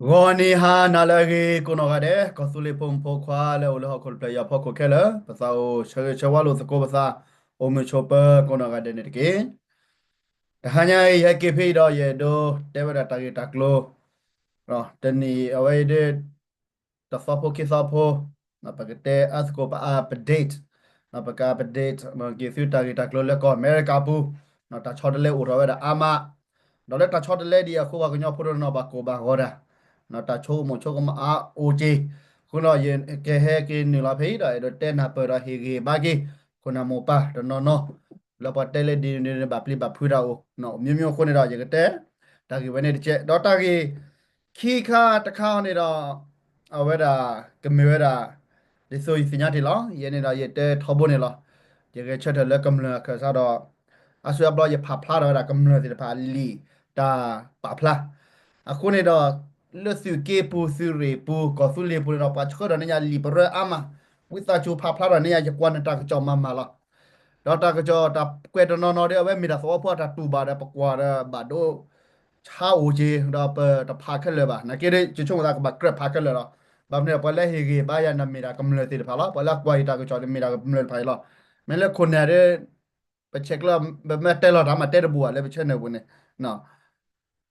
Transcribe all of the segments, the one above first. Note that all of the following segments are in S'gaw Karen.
ဂီၤနံၤဟါနၤလၢအဂ့ၤ ကိးနီၢ်ဂၤဒဲး ကီၢ်သူလ့ၤဖိမုၣ်ဖိခွါလၢအိၣ်လၢဟီၣ်ခိၣ်တဖျၢၣ်ယီၤဖီခိၣ်ခဲလၢာ် ပသးအိၣ်ဆၢဂ့ၤဆၢဝါလိာ်သကိးပသး အိၣ်မုာ်ဆိးပၢၤကိးနီၢ်ဂၤဒဲးန့ၣ်တက့ၢ်. တဟါညါအံၤ ယဟဲက့ၤဖဲအံၤဒီး ယအဲၣ်ဒိးတဲဝဲဒၣ်တၢ်ဂ့ၢ်တၢ်ကျိၤ တနံၤအဝဲအံၤဒ် တသီဖိခံသီဖိ ပကတဲအါသကိးပ update ပက update က့ၤသုတၢ်ဂ့ၢ်တၢ်ကျိၤလၢကီၢ်အမဲရကၤပူၤ တၢ်ဆီတလဲအိၣ်ထီၣ်ဝဲဒၣ်အါမး ဒီးလၢတၢ်ဆီတလဲဒ်အံၤအဃိ ပှၤကညီဖိတနီၤဘၣ်ကိၢ်ဘၣ်ဂီၤတၢ် တၢ်ဆိကမိၣ်ဆိကမးအါအိၣ်က့ၤ အဃိဒီး ယကဟဲက့ၤနုာ်လီၤဖဲအံၤဒီး အဲၣ်ဒိးတဲနၢ်ပၢၢ်ဒီးဟ့ၣ်ဂ့ၤဘါက့ၤ ခိၣ်နၢ်မိၢ်ပၢ်တနီၤနီၤ လၢပှၤတဲလၢဒ်န့ၣ် ဘၣ်ပျံၤဘၣ်ဖုးတၢ်အိၣ် မျိုးမျိုးအဃိန့ၣ်ဒီး ယကတဲ တၢ်ဂ့ၢ်ဝဲန့ၣ်တကဲး ဒီးတၢ်ဂ့ၢ်ခံခါတခါန့ၣ်ဒီး အဝဲဒၣ်ကမ့ၢ်ဝဲဒၣ် ဒ်သိးယသ့ၣ်ညါတ့ၢ်လီၤ ယဲန့ၣ်ဒီးယတဲထီဘိန့ၣ်လီၤ. ယဂဲၤဆၢထၢၣ်လၢကမျၢၢ်အခၢၣ်စးဒီး အါစုအါဘျီယဖးဖျါထီၣ်ဝဲဒၣ်ကမျၢၢ်သ့ၣ်တဖၣ်အလံာ်တၢ်ပာ်ဖျါ အဃိန့ၣ်ဒီး လၢသုးက့ပူၤ သုးရ့ၣ်ပူၤ ကီၢ်သူလ့ၤပူၤန့ၣ်ဒီး ပှၤဆှၢထီၣ်န့ၢ်ယၤလံာ်ပရၢအါမး ဝံသးစူၤဖးဖျါထီၣ်န့ၢ်ယၤ ယကွၢ်နတၢ်ကစီၣ်မၤမၤလီၤ. ဒီးတၢ်ကစီၣ်တၢ်ကွဲးတနီၤနီၤဒီး အဝဲမ့ၢ်ဒၣ်သဝီဖိအတၢ်တူၢ်ဘၣ်ဒီး ပကွၢ်ဒီးဘၣ်ဒိဆါအိၣ်က့ၤ ဒီးပတဖးခဲလၢာ်ဘၣ် နာ်က့ဒီး ယဆိကမိၣ်သးကဘၣ်ကြၢးဖးခဲလၢာ်လီၤ. ဘၣ်မနုၤဒီး ပှၤလၢဟ့ၣ်ဂ့ၤဘါယၤန့ၣ်မ့ၢ်ဒၣ်ကမျၢၢ်သ့ၣ်တဖၣ်လီၤ. ပှၤလၢကွၢ်ယတၢ်ကစီၣ်န့ၣ်မ့ၢ်ဒၣ်ကမျၢၢ်တဖၣ်အံၤလီၤ. မ့ၢ်လၢခိၣ်နၢ်ဒီး ပဆဲးကျၢ ပမ့ၢ်တဲလီၤတၢ်မ့ၢ်တဲတဘူၣ်ဘၣ်လၢပဆဲးန့ၣ်ပူၤန့ၣ်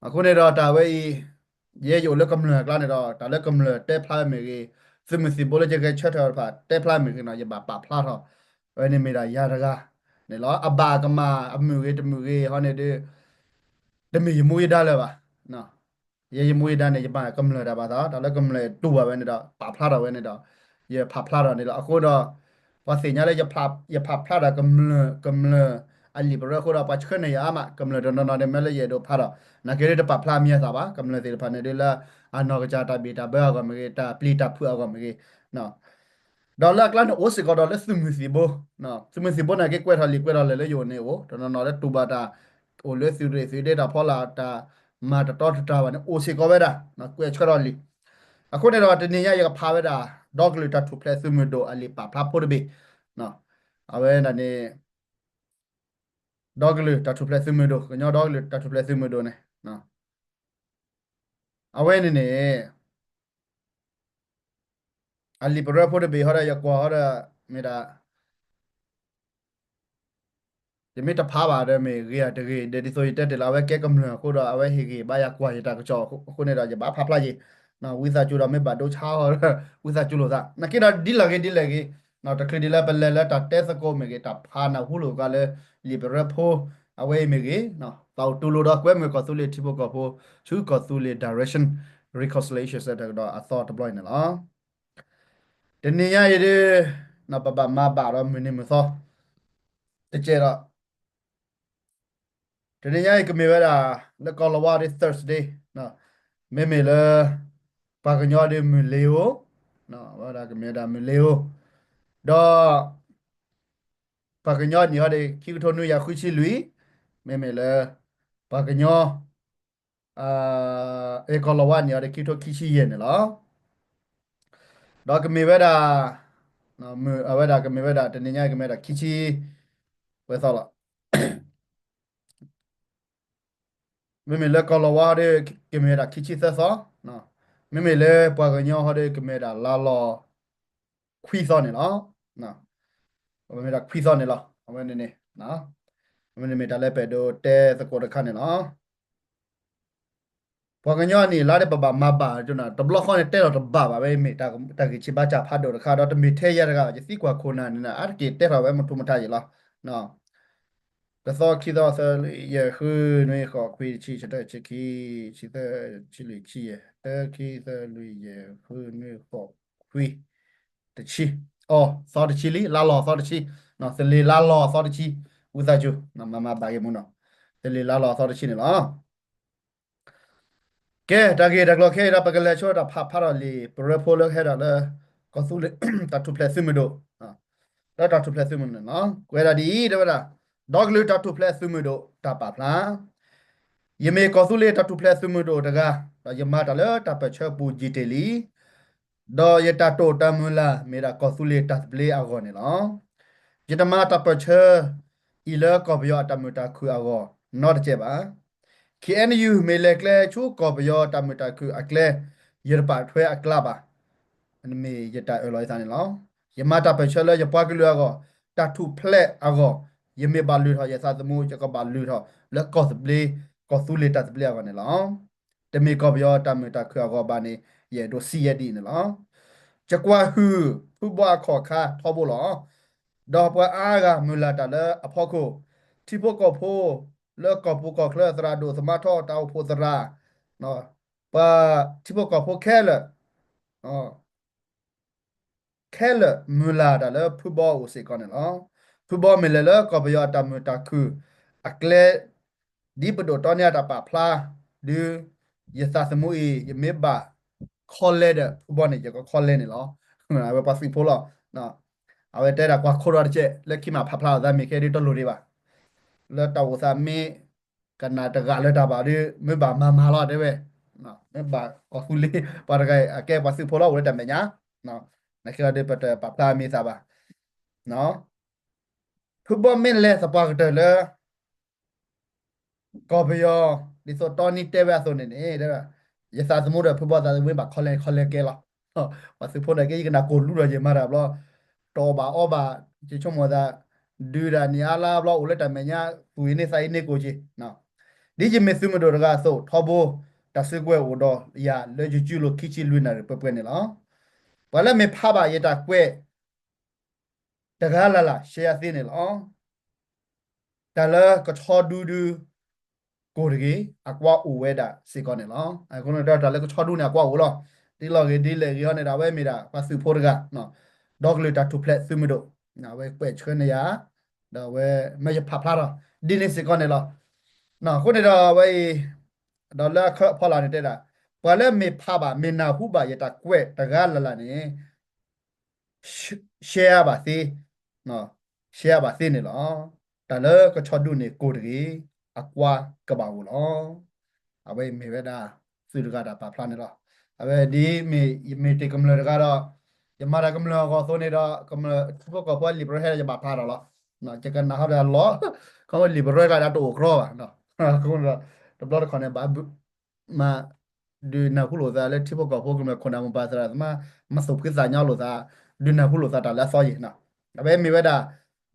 အဃိန့ၣ်ဒီးတၢ်ဝဲအံၤ ယဲယအိၣ်လၢကမျၢၢ်အကျါန့ၣ်ဒီး တၢ်လၢကမျၢၢ်တဲဖျါဝဲမ့ၢ်ဂ့ၤ, သုးမုၢ်သံၣ်ဘိလၢယဂဲၤဆၢထၢၣ်တဖၣ်တဲဖျါမ့ၢ်ဂ့ၤန့ၣ် ယဘၣ်ပာ်ဖျါထီၣ်ဝဲန့ၣ်မ့ၢ်ဒၣ်ယၤတဂၤန့ၣ်လီၤ. အဘၣ်ကမၣ်အမုာ်ဂ့ၤတမုာ်ဂ့ၤဟီန့ၣ်ဒီး တမ့ၢ်ယမူယဒါလၢၤဘၣ်. ယဲယမူယဒါန့ၣ် ယမၤကမျၢၢ်တၢ်ဘၣ်သး တၢ်လၢကမျၢၢ်တူၢ်ဘၣ်ဝဲန့ၣ်ဒီး ပာ်ဖျါထီၣ်ဝဲန့ၣ်ဒီး ယဖးဖျါထီၣ်န့ၣ်လီၤ. အဃိဒီး ပှၤသ့ၣ်ညါလၢ ယဖးဖျါဒီးကမျၢၢ် ကမျၢၢ်အလံာ်ပရၢအဃိဒီး ပှၤဆှၢန့ၢ်ယၤအါမး ကမျၢၢ်တနီၤနီၤဒီး မ့ၢ်လၢယအဲၣ်ဒိးဖးဒီး နာ်က့ဒီးတပာ်ဖျါအမံၤအသၣ်ဘၣ် ကမျၢၢ်သ့ၣ်တဖၣ်န့ၣ်ဒီးလၢ အနီၢ်ကစၢ်တၢ်ဘံၣ်တၢ်ဘၢအဂီၢ်မ့ၢ်ဂ့ၤ တၢ်ပျံၤတၢ်ဖုးအဂီၢ်မ့ၢ်ဂ့ၤ ဒီးလၢအကျါန့ၣ်အိၣ်စ့ၢ်ကီးဒီးလၢသုးမုၢ်သံၣ်ဘိ, သုးမုၢ်သံၣ်ဘိန့ၣ်က့ကွဲးထီၣ်လံာ်ကွဲးထီၣ်လဲၢ်လၢယအိၣ်န့ၣ်အိၣ် တနီၤနီၤလၢတူၢ်ဘၣ်တၢ် အိၣ်လၢသုးရ့ၣ်သုးဒ့တၢ်ဖီလာ်တၢ်မၤတတီတတၢ်ဘၣ်န့ၣ် အိၣ်စ့ၢ်ကီးဝဲဒၣ် ကွဲးဆှၢထီၣ်လံာ်. အဃိန့ၣ်ဒီးတနံၤညါယကဖးဝဲဒၣ် ဒီကလုာ်တၢ်ထူၣ်ဖျဲးသုးမုၢ်ဒိၣ်အလံာ်ပာ်ဖျါဖိတဘ့ၣ်, အဝဲဒၣ်န့ၣ် ဒီကလုာ်တၢ်ထူၣ်ဖျဲးသုးမုၢ်ဒိၣ် ကညီဒီကလုာ်တၢ်ထူၣ်ဖျဲးသုးမုၢ်ဒိၣ်န့ၣ် အဝဲန့ၣ်န့ၣ် အလံာ်ပရၢဖိတဘ့ၣ်ဟီဒီး ယကွၢ်ဟီဒီး မ့ၢ်ဒၣ် ယမ့ၢ်တဖးဘၣ်ဒီးမ့ၢ်ဂ့ၤဧါတဂ့ၤ ဒီးဒ်သိးယတဲတ့ၢ်လၢအဝဲကဲကမျၢၢ်အဃိဒီး အဝဲဟ့ၣ်ဂ့ၤဘါယၤကွၢ်ယတၢ်ကစီၣ်အဃိန့ၣ်ဒီး ယဘၣ်ဖးဖျါယ့ၣ် ဝံသးစူၤဒီးမ့ၢ်ဘၣ်ဒိဆါဟီဒီး ဝံသးစူၤလိာ်သး နာ်က့ဒီးဒ်လဲၣ်ဂ့ၤဒ်လဲၣ်ဂ့ၤ တချုးဒ်လၢပလဲၤလၢတၢ်တဲသကိးမ့ၢ်ဂ့ၤ တၢ်ဖးနၢ်ဟူလိာ်သးလၢ လံာ်ပရၢဖိ အဝဲအံၤမ့ၢ်ဂ့ၤ သးအိၣ်တူၢ်လိာ်ဒီးကွဲမုာ်ကီၢ်သူလ့ၤထံဖိကီၢ်ဖိ ဆူကီၢ်သူလ့ၤ direction reconciliation တၢ်ကဒီးအသီတဘျီအံၤန့ၣ်လီၤ. တနံၤညါအံၤဒ် ပဘၣ်မၤဘၣ်ဒီးမုၢ်နံၤမုၢ်သီ တကဲးဒီး တနံၤညါအံၤကမ့ၢ်ဝဲဒၣ် လၢကီၢ်လီၤဝါဒီး Thursday မ့မ့ၢ်လၢ ပှၤကညီဒီးမုၢ်လ့ၤဧိၤ ဝဲဒၣ်ကမ့ၢ်ဝဲဒၣ်မုၢ်လ့ၤဧိၤ ဒီး ပှၤကညီနံၣ်ဟီဒီး ခံကထိနွံကယၤဃုဆံလွံၢ် မ့မ့ၢ်လၢ ပှၤကညီ အဲကီၢ်လီၤဝါနံၣ်ဟီဒီး ခံကထိခံဆံယဲၢ်န့ၣ်လီၤ. ဒီးကမ့ၢ်ဝဲဒၣ် အဝဲဒၣ်ကမ့ၢ်ဝဲဒၣ် တနံၤညါကမ့ၢ်ဝဲဒၣ်ခံဆံ ဝဲသီလီၤ. မ့မ့ၢ်လၢကီၢ်လီၤဝါဟီဒီး ကမ့ၢ်ဝဲဒၣ်ခံဆံသၢသီ, မ့မ့ၢ်လၢပှၤကညီဟီဒီး ကမ့ၢ်ဝဲဒၣ်လါလီၤခွံသီန့ၣ်လီၤ. မ့ၢ်ဝဲဒၣ်ခွံသီန့ၣ်လီၤ. အဝဲန့ၣ်န့ၣ် အဝဲန့ၣ်မ့ၢ်တၢ်လၢပအဲၣ်ဒိးတဲသကိးတခါန့ၣ်လီၤ. ပှၤကညီနံၣ်လါဒီးပဘၣ်မၤဘၣ် တဘျီဃီန့ၣ်တဲထီၣ်တဘၣ်ဘၣ်ဝဲ မ့ၢ်တၢ်ဂ့ၢ်ဆံးဘါစၢ်ဖးဒိၣ်တခါ ဒီးတမ့ၢ်ထဲယၤတဂၤဘၣ် ယသံကွၢ်ခိၣ်နၢ်န့ၣ် အါတက့ၢ်တဲထီၣ်ဝဲမုၢ်ထူၣ်မုၢ်ထါယံၤလီၤ. တသီ ခံသီ သၢ လွံၢ် ယဲၢ် ဃု နွံ ဃိး ခွံ တဆံ ဆံတၢ ဆံခံ ဆံသၢ ဆံလွံၢ် ဆံယဲၢ် တၢ ခံ သၢ လွံၢ် ယဲၢ် ဃု နွံ ဃိး ခွံ တဆံ အီ သီတဆံလံ လါလီၤသီတဆံ သလ့ၤလါလီၤသီတဆံ ဝံသးစူၤ မၤမၤဘၣ်က့ၤမူနီၤ သလ့ၤလါလီၤသီတဆံန့ၣ်လီၤ. ကဲ တၢ်ဂ့ၢ်တၢ်ကျိၤခဲအံၤဒီး ပကလဲၤဆိတၢ်ဖးဖျါထီၣ်လံာ်ပရၢဖိလၢဟဲဒီးလၢ ကီၢ်သူလ့ၤ တၢ်ထူၣ်ဖျဲးသုးမုၢ်ဒိၣ် လၢတၢ်ထူၣ်ဖျဲးသုးမုၢ်ဒိၣ်န့ၣ်လီၤ. ကွဲးဒၣ်ဒ်အံၤ တဲဝဲဒၣ် ဒီကလုာ်တၢ်ထူၣ်ဖျဲးသုးမုၢ်ဒိၣ်တၢ်ပာ်ဖျါ ယမ့ၢ်ကီၢ်သူလ့ၤတၢ်ထူၣ်ဖျဲးသုးမုၢ်ဒိၣ်တဂၤ ဒီးယမၤတၢ်လၢတၢ်ပၢၢ်ဆၢပူၤယံာ်တ့ၢ်လံ ဒီးယတၢ်တိာ်တၢ်မုၢ်လၢ် မ့ၢ်ဒၣ်ကီၢ်သူလ့ၤတၢ်သဘျ့အဂီၢ်န့ၣ်လီၤ. ယတမၤတၢ်ပၢၢ်ဆၢအံၤလၢကီၢ်ပယီၤအတၢ်မုာ်တၢ်ခုၣ်အဂီၢ် နီတစဲးဘၣ်. ခ့ၣ်အဲၣ်ယူၣ် မ့ၢ်လဲၤကျဲဆူကီၢ်ပယီၤတၢ်မုာ်တၢ်ခုၣ်အကျဲ ယတပာ်ထွဲအကျါဘၣ်. မ့ၢ်ယတၢ်အၢၣ်လီၤယသးန့ၣ်လီၤ. ယမၤတၢ်ပၢၢ်ဆၢလၢယပှၤကလုာ်အဂီၢ်, တၢ်ထူၣ်ဖျဲးအဂီၢ်, ယမ့ၢ်ဘၣ်လုၢ်ထီၣ်ယသးသမူ ယကဘၣ်လုၢ်ထီၣ်လၢကီၢ်သဘျ့, ကီၢ်သူလ့ၤတၢ်သဘျ့အဂီၢ်န့ၣ်လီၤ. တမ့ၢ်ကီၢ်ပယီၤတၢ်မုာ်တၢ်ခုၣ်အဂီၢ်ဘၣ်န့ၣ် ယအဲၣ်ဒိးစံးယဲဒ်အံၤန့ၣ်လီၤ. ယကွၢ်ဟုၣ်ဖုဘီအခီၣ်ခါထီဘိလီၤ. ဒီးပှၤအါဂၤမုၢ်လၢ်တၢ်လၢအဖီခိၣ်, ထံဖိကီၢ်ဖိလၢကီၢ်ပူၤကီၢ်ချၢသရၣ်ဒိၣ်သမါထီၣ်တၢ်အိၣ်ဖှိၣ်သရၣ်, ပှၤထံဖိကီၢ်ဖိခဲလၢာ် ခဲလၢာ်မုၢ်လၢ်တၢ်လၢဖုဘီအအိၣ်စ့ၢ်ကီးန့ၣ်လီၤ. ဖုဘီမ့ၢ်လဲၤလၢကီၢ်ပယီၤအတၢ်မုာ်တၢ်ခုၣ်အကျဲ ဒ်ပဒိၣ်တီန့ၢ်အတၢ်ပာ်ဖျါ, ဒုး ယသးသမူအံၤ ယမ့ၢ်ဘၣ်ခီလဲဒီးဖုဘီန့ၣ် ယကခီလဲန့ၣ်လီၤ. အဝဲပှၤသုးဖိလီၤ. အဝဲတဲဒၣ်ကွၢ်ခိၣ်ဒီးတကဲး လၢခံမးဖးဖျါအသးမ့ၢ်ခဲဒ်တလိၣ်ဒံးဘၣ်. လၢတၢ်အိၣ်သးမ့ၢ် ကနၣ်တဂၤလၢတၢ်ဘၣ်ဒီး မ့ၢ်ဘၣ်မၤမၤလီၤတဲဝဲ, မ့ၢ်ဘၣ်ကီၢ်သူလ့ၤ ပှၤတဂၤအံၤ အကဲပှၤသုးဖိလီၤ အိၣ်လၢတၢ်မဲာ်ညါ, နကဒီးပတပာ်ဖျါအမံၤသးဘၣ်. ဖုဘီမ့ၢ်လဲၤသပှၢ်ကတၢၢ်လၢ ကီၢ်ပယီၤ ဒ်သိးတီနံတဲဝဲအသိးန့ၣ်န့ၣ် ယသးသမူဒီးဖုဘီသးသမူဘၣ်ခီလဲခီလဲကဲလီၤ. ပှၤသုးဖိန့ၣ်က့ ယကနၣ်ကိၢ်လူဒီးယမၤတၢ်ဘျီ တအီၣ်ဘၣ်အီဘၣ် ယဆိကမိၣ်သး ဒုးဒၣ်န့ၣ်အါလါဘျီအိၣ်လၢတၢ်မဲာ်ညါ သူၣ်အံၤန့ၢ်သးအံၤန့ၢ်ကိၣ်က့ၤ ဒ်ယမ့ၢ်သုးမုၢ်ဒိၣ်တဂၤအသိး ထီဘိ တၢ်စုကဝဲၤအိၣ်ဒီးယၤလၢယကၠူလိာ်ခံဆံလွံၢ်နၣ်ရံၣ်ပှဲၤပှဲၤန့ၣ်လီၤ. ပှၤလၢမ့ၢ်ဖးဘၣ်ယတၢ်ကွဲး တဂၤလၢ်လၢ် ရှဲယၤသ့န့ၣ်လီၤ. တၢ်လၢကဆီဒုဒု ကိၢ်တဂ့ၤ အကွါအိၣ်ဝဲဒၣ်စ့ၢ်ကီးန့ၣ်လီၤ. အဃိန့ၣ်ဒီးတၢ်လၢကဆီဒုန့ၣ် အကွါအိၣ်လီၤ. ဒ်လီၢ်ဂ့ၤဒ်လဲၣ်ဂ့ၤဟီန့ၣ်ဒီး အဝဲမ့ၢ်ဒၣ်ပှၤသုးဖိတဂၤ ဒီကလုာ်တၢ်ထူၣ်ဖျဲးသုးမုၢ်ဒိၣ် အဝဲကွဲးဆှၢန့ၢ်ယၤ ဒီးအဝဲမၢယဖးဖျါထီၣ် ဒ်န့ၣ်စ့ၢ်ကီးန့ၣ်လီၤ. အဃိန့ၣ်ဒီးအဝဲအံၤ ဒီးလၢအခၢအဖီလာ်န့ၣ်တဲဒၣ် ပှၤလၢမ့ၢ်ဖးဘၣ် မ့ၢ်နၢ်ဟူဘၣ်ယတၢ်ကွဲးတဂၤလၢ်လၢ်န့ၣ် ရှဲဘၣ်သ့, ရှဲဘၣ်သ့န့ၣ်လီၤ. တၢ်လၢကဆီဒုန့ၣ်ကိၢ်တဂ့ၤ အကွါကဘၣ်အိၣ်လီၤ. အဝဲမ့ၢ်ဝဲဒၣ် သုးတဂၤတၢ်ပာ်ဖျါန့ၣ်လီၤ. အဝဲဒ်မ့ၢ်ယမ့ၢ်တ့ၢ်ကမျၢၢ်တဂၤဒီး ယမၤတၢ်ကမျၢၢ်အဂီၢ်အသိးန့ၣ်ဒီး ကမျၢၢ်ထံဖိကီၢ်ဖိလံာ်ပရၢဟဲဒီးယဘၣ်ဖးဒီးလီၤ. ယကနၣ်ဟီဒီးလီၤ ခီဖျိလံာ်ပရၢကျါဒီးတအိၣ်ကြီဘၣ်. တဘျီတခီၣ်န့ၣ် ဘၣ် မၤ ဒုးနၢ်ဟူလိာ်သးလၢထံဖိကီၢ်ဖိကမျၢၢ်ခိၣ်နၢ်မိၢ်ပၢ်သရၣ်သမါ မၤသူၣ်ဖှံသးညီလိာ်သး ဒုးနၢ်ဟူလိာ်သးတၢ်လၢအသီယံၤ အဝဲမ့ၢ်ဝဲဒၣ်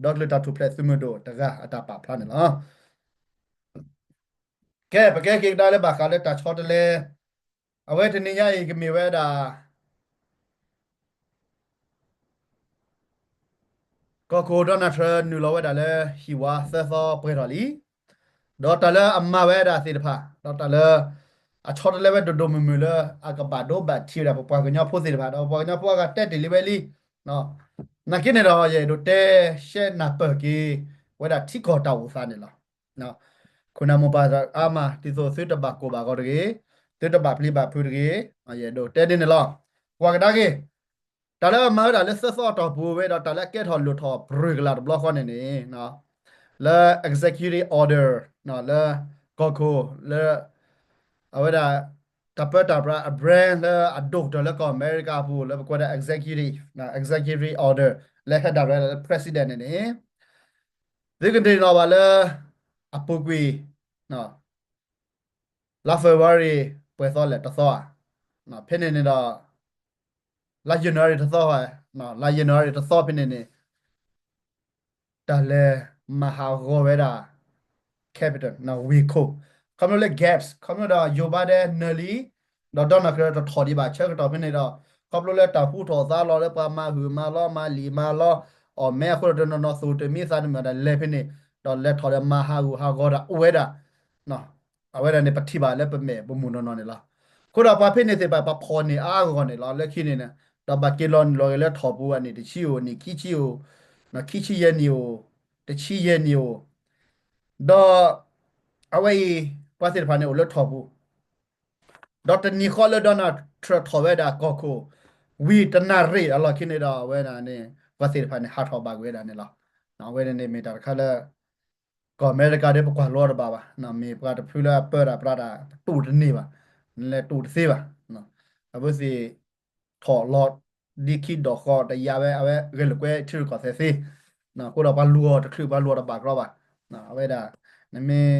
ဒီကလုာ်တၢ်ထူၣ်ဖျဲးသုးမုၢ်ဒိၣ်တဂၤအတၢ်ပာ်ဖျါန့ၣ်လီၤ. ကဲ ပကဲက့ၤကဒါလၢဘၣ်ဃးလၢတၢ်ဆီတလဲ အဝဲတနံၤညါအံၤကမ့ၢ်ဝဲဒၣ် ကီၢ်ခိၣ် Donald Trump နုာ်လီၤဝဲဒၣ်လၢဟံၣ်ဝါသၢသီပှဲၤထီၣ်လံ. ဒီးတၢ်လၢအမၤဝဲဒၣ်သ့ၣ်တဖၣ် ဒီးတၢ်လၢ အဆီတလဲဝဲဒိၣ်ဒိၣ်မုၢ်မုၢ်လၢ အကဘၣ်ဒိဘၣ်ထံးဝဲဒၣ်ပပှၤကညီဖိသ့ၣ်တဖၣ် ဒီးပပှၤကညီဖိအဂၤတဲတ့ၢ်လံဝဲလံ. နာ်က့န့ၣ်ဒီး ယအဲၣ်ဒိးတဲရှဲနၢ်ပၢၢ်က့ၤ ဝဲဒၣ်ထံကီၢ်တၢ်အိၣ်သးန့ၣ်လီၤ. ခိၣ်နၢ်မိၢ်ပၢ်အါမး ဒ်သိးသုတဘၣ်ကိၢ်ဘၣ်ဂီၤတဂ့ၤ, သုတဘၣ်ပျံၤဘၣ်ဖုးတဂ့ၤ, ယအဲၣ်ဒိးတဲဒ်န့ၣ်လီၤ. ကွၢ်ကဒါက့ၤ တၢ်လၢအမၤဝဲဒၣ်လၢသၢသီအတီၢ်ပူၤဝဲဒီး တၢ်လၢအကဲထီၣ်လိၣ်ထီၣ်ပြၢ်ကလာ်တဘျီဃီန့ၣ်န့ၣ် လၢ executive order လၢ ကီၢ်ခိၣ် လၢ အဝဲဒၣ် တၢ်ပၢတၢ်ပြးအ brand လၢအဒိၣ်ကတၢၢ်လၢကီၢ်အမဲရကၤအပူၤ လၢပကွဲးဒၣ် executive, executive order လၢဟဲဒၣ်ရဲၣ်လၢ president န့ၣ်န့ၣ် သုကန့ၢ်လီၤဘၣ်လၢ အပူၤကွံာ် လါ February ပှဲၤသီလဲၣ်တသီဧါ. ဖဲန့ၣ်န့ၣ်ဒီး လါ January တသီဧါ, လါ January တသီဖဲန့ၣ်န့ၣ် တၢ်လဲၤမၤဟးဂီၤဝဲဒၣ် Capitol ဝ့ၢ်ခိၣ်, ခီဖျိလၢ gaps ခီဖျိဒီး Joe Biden နၢၤလံ, ဒီး Donald Trump တထီၣ်ဒံးဘၣ် ဆၢကတီၢ်ဖဲန့ၣ်ဒီး ခီဖျိလၢတၢ်ဟူထီၣ်သါလီၤလၢပှၤမၤဟုၣ်မၤလီၤ မၤလံာ်မၤလီ အီၣ်မဲအဃိဒီး တနီၤနီၤသူၣ်တမံသးတမံ ဒီးလဲၤဖဲန့ၣ် ဒီးလဲၤထီၣ်ဒီးမၤဟးဂူာ်ဟးဂီၤတၢ်အိၣ်ဝဲဒၣ် အဝဲဒၣ်န့ၣ် ပထံၣ်ဘၣ်လၢပမဲာ်ပမုၢ်နီၢ်နီၢ်န့ၣ်လီၤ. အဃိဒီးပှၤဖဲန့ၣ်သ့ၣ်တဖၣ် ပှၤဖီၣ်န့ၢ်အါအါဂီၢ်ဂီၢ်န့ၣ်လီၤ. လၢခံန့ၣ် ဒီးဘၣ်က့ၤလီၤနုာ်လီၤက့ၤလၢထီၣ်ပူၤအနံၣ်တဆံဧိၤ နံၣ်ခံဆံဧိၤ ခံဆံယဲၢ်နံၣ်ဧိၤ တဆံယဲၢ်နံၣ်ဧိၤ ဒီး အဝဲအံၤ ပှၤသ့ၣ်တဖၣ်န့ၣ်အိၣ်လၢထီၣ်ပူၤ ဒီးတနံၤဃီလၢ Donald Trump ထီၣ်ဝဲဒၣ်ကီၢ်ခိၣ် ဝံၤတနၣ်ရံၣ်အလီၢ်ခံန့ၣ်ဒီး အဝဲဒၣ်န့ၣ် ပှၤသ့ၣ်တဖၣ်န့ၣ် ဟးထီၣ်ဘၣ်ကွံာ်ဝဲဒၣ်န့ၣ်လီၤ. အဝဲန့ၣ်န့ၣ်မ့ၢ်တၢ်တခါလၢ ကီၢ်အမဲရကၤဒီးပကွၢ်လိတဘၣ်ဘၣ်, မ့ၢ်ပှၤတဖုလၢအပၢတၢ်ပြးတၢ် ပတူၢ်တန့ၢ်ဘၣ်, နလဲၤတူၢ်တသ့ဘၣ်. အဝဲသ့ၣ် ထီၣ်လီၤ ဒ်ခံဒီးဃီတယါဝဲ အဝဲဂဲၤလိာ်ကွဲထံရူၢ်ကီၢ်သဲးသ့, အဃိဒီးပှၤလူၤအီၤတချုး ပှၤလူၤအီၤတဘၣ်ကြီဘၣ်. အဝဲဒၣ် နမ့ၢ်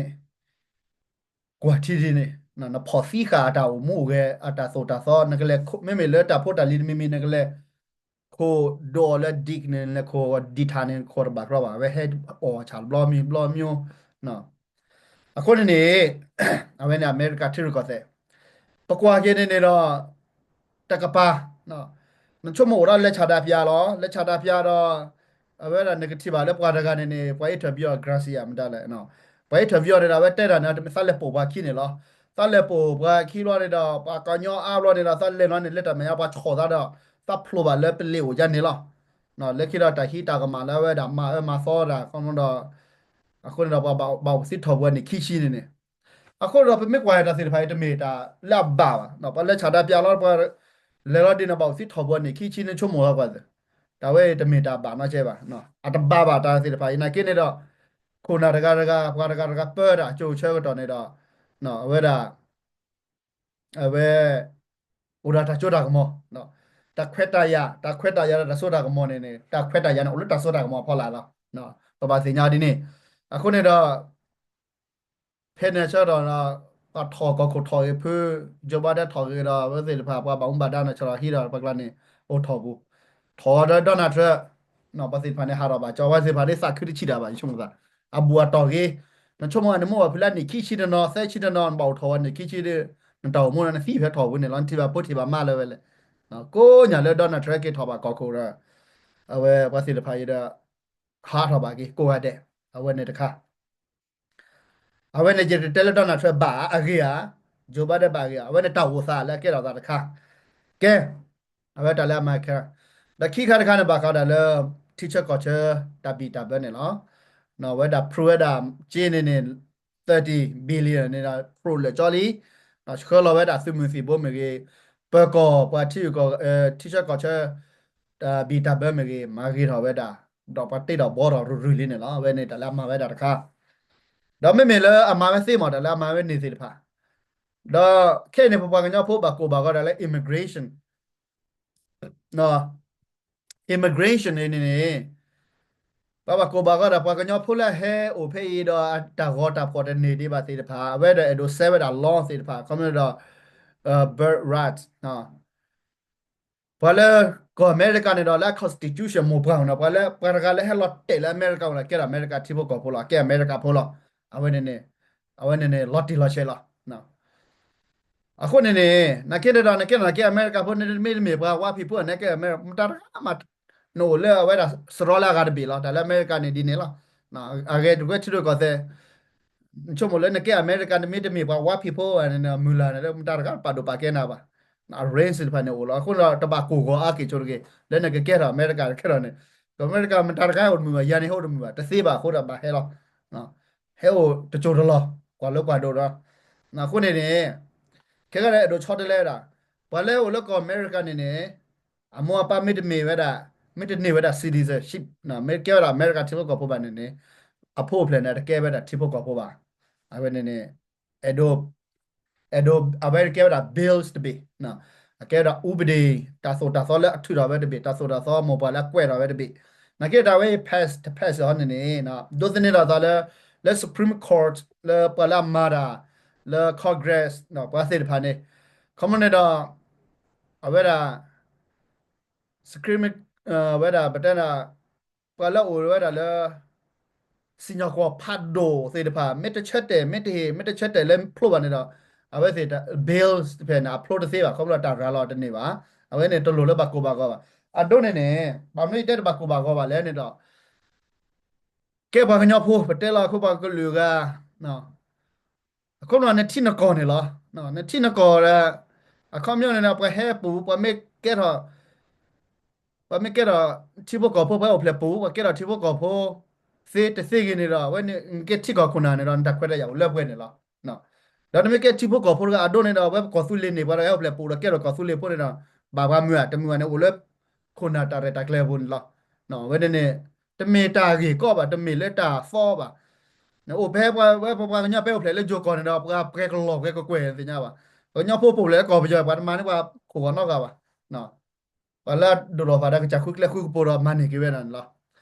ကွၢ်ထံဒ်န့ၣ် နဖီၣ်သံဃာ်အတၢ်အိၣ်မူအိၣ်ဂဲၤ အတၢ်သိၣ်တၢ်သီ နကလဲၤ မ့မ့ၢ်လၢတၢ်ဖိတၢ်လံၤတမံၤမံၤ နကလဲၤခိၣ်ဒိးအီၤလၢ dick န့ၣ် နလဲၤခိၣ်ဒံးထၣ်န့ၣ် ခိၣ်တဘၣ်ကြီဘၣ် အဝဲဟဲအီၣ်ဆၣ်တဘျီမံၤဘျီမံၤ အဃိန့ၣ်န့ၣ် အဝဲန့ၣ်အမဲရကၤထံရူၢ်ကီၢ်သဲး ပကွၢ်က့ၤန့ၣ်န့ၣ်ဒီး တကပၤ နဆိကမိၣ်အိၣ်ဒီးလဲၤဆန္ဒပြလီၤ လဲၤဆန္ဒပြဒီး အဝဲဒၣ်နကထံၣ်ဘၣ်လၢပှၤတဂၤန့ၣ်န့ၣ် ပှၤ interview အီၤ Gracia မတၤလဲၣ် ပှၤ interview အီၤန့ၣ်ဒီး အဝဲတဲတၢ်န့ၣ် သးလဲၤပိာ်ပှၤခံန့ၣ်လီၤ သးလဲၤပိာ်ပှၤခံဘျီန့ၣ်ဒီး ပှၤကညီအါဘျီန့ၣ်ဒီး သးလဲၤလီၤန့ၣ် လၢတၢ်မဲာ်ညါပှၤဆီၣ်သးဒီး သးဖျိးဘၣ်လၢပလံာ်အိၣ်ဒ်န့ၣ်လီၤ လၢခံဒီးတၢ်ဟံးတၢ်ကမၣ်လၢအဝဲဒၣ်မၤအၢမၤသီတၢ် ခီဒီး အဃိန့ၣ်ဒီးပှၤဘၣ်အိၣ်သံထီၣ်ပှၤန့ၣ်ခံဆံန့ၣ်န့ၣ် အဃိဒီးပမ့ၢ်ကွၢ်တၢ်သ့ၣ်တဖၣ်အံၤတမ့ၢ်တၢ်လၢအဘၣ်ဘၣ် ပှၤလဲၤဆန္ဒပြလီၤ ပှၤလဲၤလီၤဒ်န့ၣ် ဘၣ်အိၣ်သံထီၣ်ပှၤန့ၣ်ခံဆံန့ၣ် ဆိကမိၣ်လီၤကွၢ်သ့ၣ် တၢ်ဝဲအံၤတမ့ၢ်တၢ်ဘၣ်နီတစဲးဘၣ် အတဘၣ်ဘၣ်တၢ်သ့ၣ်တဖၣ်အံၤ နာ်က့န့ၣ်ဒီး ခိၣ်နၢ်တဂၤတဂၤ ပှၤတဂၤတဂၤပၢတၢ်အကၠိဆၢကတီၢ်န့ၣ်ဒီး အဝဲဒၣ် အဝဲ အိၣ်ဒီးတၢ်စိတၢ်ကမီၤ တၢ်ခွဲးတၢ်ယာ် တၢ်ခွဲးတၢ်ယာ်ဒီးတၢ်စိတၢ်ကမီၤန့ၣ်န့ၣ် တၢ်ခွဲးတၢ်ယာ်န့ၣ် အိၣ်လၢတၢ်စိတၢ်ကမီၤအဖီလာ်လီၤ ပဘၣ်သ့ၣ်ညါဒ်န့ၣ် အဃိန့ၣ်ဒီး ဖဲန့ၣ်ဆၢကတီၢ်ဒီး ပှၤထီၣ်ကီၢ်ခိၣ်ထီၣ်ဂ့ၤဖု Joe Biden ထီၣ်ဂ့ၤဒီး အဝဲသ့ၣ်တဖၣ် ပှၤဘၣ်မူဘၣ်ဒါန့ၣ် ဆၢထီၣ်ဟံးဒီး ပှၤကျါန့ၣ် အိၣ်ထီၣ်ပူၤ ထီၣ်ဒီး Donald Trump ပှၤသ့ၣ်တဖၣ်န့ၣ် ဟးထီၣ်ဘၣ်ကၠီ ပှၤသ့ၣ်တဖၣ်န့ၣ် သးခုတဆံးတၢ်ဘၣ် ယဆိကမိၣ်သး အဘူၣ်အတီၢ်ဂ့ၤ နဆိကမိၣ်နမိၢ်ဘၣ်ဖုလၢနံၣ်ခံဆံတနီၤ သၢဆံတနီၤ နဘၣ်အိၣ်ထီၣ်ဝဲနံၣ်ခံဆံဒီး နတၢ်အိၣ်မူန့ၣ် နသံဖဲထီၣ်ပူၤန့ၣ်လီၤ နထံၣ်ဘၣ်ဖိထံၣ်ဘၣ်မါလၢဝဲလဲၣ် ကိးညါလၢ Donald Trump က့ၤထီၣ်ဘၣ်ကီၢ်ခိၣ်ဒီး အဝဲပှၤသ့ၣ်တဖၣ်အံၤဒီး ဟးထီၣ်ဘၣ်က့ၤ ကိးဂၤဒဲး အဝဲန့ၣ်တခါ အဝဲန့ၣ်ယတတဲလၢ Donald Trump ဘၣ်အဂ့ၢ်ဧါ, Joe Biden ဘၣ်အဂ့ၢ်ဧါ, အဝဲန့ၣ်တၢ်အိၣ်သးလၢအကဲထီၣ်သးတခါ, ကဲ, အဝဲတၢ်လၢအမၤခဲ, ဒီးခံခါတခါန့ၣ် ဘၣ်ဃးဒၣ်လၢ ထံဆၢကီၢ်ဆၢ တၢ်ဘံၣ်တၢ်ဘၢန့ၣ်လီၤ. အဝဲဒၣ် prove ဝဲဒၣ် က့န့ၣ်န့ၣ် thirty billion န့ၣ်ဒီး prove လၢာ်ကၠီလံ, ဆှၢလီၤဝဲဒၣ်သုးမုၢ်သံၣ်ဘိမ့ၢ်ဂ့ၤ, ပၢၤကီၢ်ပှၤထံဂုၤကီၢ်ဂၤ ထံဆၢကီၢ်ဆၢ တၢ်ဘံၣ်တၢ်ဘၢမ့ၢ်ဂ့ၤ မၤဂ့ၤထီၣ်ဝဲဒၣ်, ဒီးပှၤတ့ထီၣ်ဘှီထီၣ်ရူၤရူၤလံန့ၣ်လီၤ. အဝဲန့ၣ်တၢ်လၢအမၤဝဲဒၣ်တခါ, ဒီးမ့မ့ၢ်လၢအမၤဝဲသ့မး တၢ်လၢအမၤဝဲန့ၣ်သ့ၣ်တဖၣ်, ဒီးခဲအံၤန့ၣ် ပပှၤကညီဖိဘၣ်ကိၢ်ဘၣ်ဂီၤဒၣ်လၢ immigration, immigration န့ၣ်န့ၣ် ပှၤဘၣ်ကိၢ်ဘၣ်ဂီၤဒၣ် ပှၤကညီဖိလၢအဟဲအိၣ်ဖဲအံၤဒီး တၢ်ဂီၤတၢ်ဖီၣ်တန့ၢ်ဒံးဘၣ်သ့ၣ်တဖၣ် အဝဲဒၣ်အဲၣ်ဒိးဆဲးဝဲဒၣ် law သ့ၣ်တဖၣ် ခီမ့ၢ်ဒီး birthright ပှၤလၢကီၢ်အမဲရကၤန့ၣ်ဒီး လၢအ constitution မိၢ်ပှၢ်မနီၤ ပှၤလၢ ပှၤတဂၤလၢဟဲလီၤတဲာ်လၢအမဲရကၤမနီၤ ကဲထီၣ်အမဲရကၤထံဖိကီၢ်ဖိလီၤ, ကဲအမဲရကၤဖိလီၤ. အဝဲန့ၣ်န့ၣ် အဝဲန့ၣ်န့ၣ် လီၤတံၢ်လီၤဆဲးလီၤ. အဃိန့ၣ်န့ၣ် နာ်က့န့ၣ်ဒီး နကဲထီၣ်နကဲအမဲရကၤဖိန့ၣ် မ့တမ့ၢ်ပှၤ white people န့ၣ် ကဲအမဲရကၤ မတၤတဂၤမး နအိၣ်လၢအဝဲဒၣ်စရီလၢအဂၤတဘ့ၣ်လီၤ. တၢ်လၢအမဲရကၤန့ၣ်ဒ်န့ၣ်လီၤ. အဂ့ၢ်တကွဲထံရူၢ်ကီၢ်သဲး နဆိကမိၣ်လၢနကဲအမဲရကၤန့ၣ် မ့တမ့ၢ်ပှၤ white people န့ၣ် မုၢ်လၢ်န့ၣ်လၢမတၤတဂၤပာ်ဒိၣ်ပာ်ကဲနၤဘၣ်. အ range သ့ၣ်တဖၣ်န့ၣ်အိၣ်လီၤ. အဃိန့ၣ်ဒီး တဘၣ်ကိၢ်ဂီၤအါက့ၤဆိတဂ့ၤ လၢနကကဲထီၣ်အမဲရကၤတကဲထီၣ်န့ၣ်, ကီၢ်အမဲရကၤမတၤတဂၤအိၣ်တမုာ်ဘၣ်, ယၤန့ၣ်ဟဲအိၣ်တမုာ်ဘၣ်, တသ့ဘၣ်အဃိဒီးဘၣ်ဟဲလီၤ. ဟဲအိၣ်တစိၢ်တလီၢ် ကွၢ်လၢကွၢ်ဒိၣ်ဒီး, အဃိန့ၣ်န့ၣ် ခဲကနံၣ်အဲၣ်ဒိးဆီတလဲဝဲဒၣ်, ပှၤလၢအိၣ်လၢကီၢ်အမဲရကၤန့ၣ်န့ၣ် အမိၢ်အပၢ်မ့တမ့ၢ်ဝဲဒၣ်, မ့တန့ၢ်ဝဲဒၣ် citizenship, မ့ၢ်တကဲဝဲဒၣ်အမဲရကၤထံဖိကီၢ်ဖိဘၣ်န့ၣ်န့ၣ်, အဖိအိၣ်ဖျဲၣ်န့ၣ် တကဲဝဲဒၣ်ထံဖိကီၢ်ဖိဘၣ်. အဝဲန့ၣ်န့ၣ် အဲၣ်ဒိး အဲၣ်ဒိး အဝဲကဲဝဲဒၣ် bills တဘ့ၣ်, အကဲဝဲဒၣ် ဥပဒေ, တၢ်သိၣ်တၢ်သီလၢအထုးထီၣ်ဝဲတဘ့ၣ်, တၢ်သိၣ်တၢ်သီမိၢ်ပှၢ်လၢအကွဲးထီၣ်ဝဲတဘ့ၣ်, နာ်က့တၢ်ဝဲအံၤ pass တ pass အီၤန့ၣ်န့ၣ် ဒိးသန့ၤထီၣ်သးလၢ လၢ Supreme Court လၢပှၤလၢအမၤတၢ် လၢ Congress ပှၤသ့ၣ်တဖၣ်န့ၣ်, ခီမ့ၢ်န့ၣ်ဒီး အဝဲဒၣ် screaming, ဝဲဒၣ် ပတဲဒၣ် ပှၤလၢအအိၣ်ဝဲဒၣ်လၢ စံၣ်ညီၣ်ကွီၢ်ဖးဒိၣ်သ့ၣ်တဖၣ် မ့ၢ်တဆၢတဲာ် မ့ၢ်တဟ့ၣ် မ့ၢ်တဆၢတဲာ်လၢဖျိဘၣ်န့ၣ်ဒီး အဝဲသ့ၣ် bills တဖၣ်န့ၣ် အဖျိတသ့ဘၣ် ခီဖျိတၢ်ရၤလီၤတန့ၢ်ဘၣ်. အဝဲန့ၣ်တလိၣ်လၢဘၣ်ကိၢ်ဘၣ်ဂီၤဘၣ်. အဒိန့ၣ်န့ၣ် ဘၣ်မနုၤယတဲတဘၣ်ကိၢ်ဘၣ်ဂီၤဘၣ်လဲၣ်န့ၣ်ဒီး ကဲပှၤကညီဖိ ပတဲလီၤအခိၣ်ပှၤကလုာ်ဂၤ အခီပညီနထံနကီၢ်န့ၣ်လီၤ. နထံနကီၢ်ဒီး အခီပညီန့ၣ်ဒီး ပှၤဟဲပူၤ ပှၤမ့ၢ်ကဲထီၣ် ပှၤမ့ၢ်ကဲထီၣ်ထံဖိကီၢ်ဖိ ပှၤအိၣ်ဖျဲၣ်ပူၤ ပှၤကဲထီၣ်ထံဖိကီၢ်ဖိ သ့တသ့ဂ့ၤန့ၣ်ဒီး အဝဲန့ၣ် နကဲထံကီၢ်ခိၣ်နၢ်န့ၣ်ဒီး နတၢ်ခွဲးတၢ်ယာ်အိၣ်လၢပှဲၤန့ၣ်လီၤ. ဒီးနမ့ၢ်ကဲထံဖိကီၢ်ဖိတဂၤအဒိန့ၣ်ဒီး အဝဲပကီၢ်သူလ့ၤန့ၣ် ပှၤတဂၤဟဲအိၣ်ဖျဲၣ်ပူၤဒီး ကဲထီၣ်ကီၢ်သူလ့ၤဖိန့ၣ်ဒီး ဘၣ်ပှၤမုာ်ဧါ တမုာ်ဘၣ်န့ၣ် အိၣ်လၢခိၣ်နၢ်တၢ်ရဲၣ်တၢ်ကျဲၤအပူၤန့ၣ်လီၤ. အဝဲန့ၣ်န့ၣ် တမ့ၢ်တၢ်ဂ့ၢ်ကီဘၣ် တမ့ၢ်လၢတၢ်သီဘၣ်. နအိၣ်ဖဲပှၤ ဝဲပပှၤကညီဖဲအိၣ်ဖျဲၣ်လၢယိၤကီၢ်န့ၣ်ဒီး ပှၤပှဲၤကလီၤပှဲၤကကွဲၢ်သ့ၣ်ညါဘၣ်. ပှၤကညီဖိပအိၣ်ဖျဲၣ်လၢကီၢ်ပယီၤ ပှၤတမၤန့ၢ်ပှၤခိၣ်ဂီၤနီတဂၤဘၣ်. ပှၤလၢအဒိၣ်ထီၣ်ဘၣ်ဒီးကစၢ်ဃုကျဲဃုကပူၤဒီးမၤန့ၢ်က့ၤဝဲဒၣ်န့ၣ်လီၤ.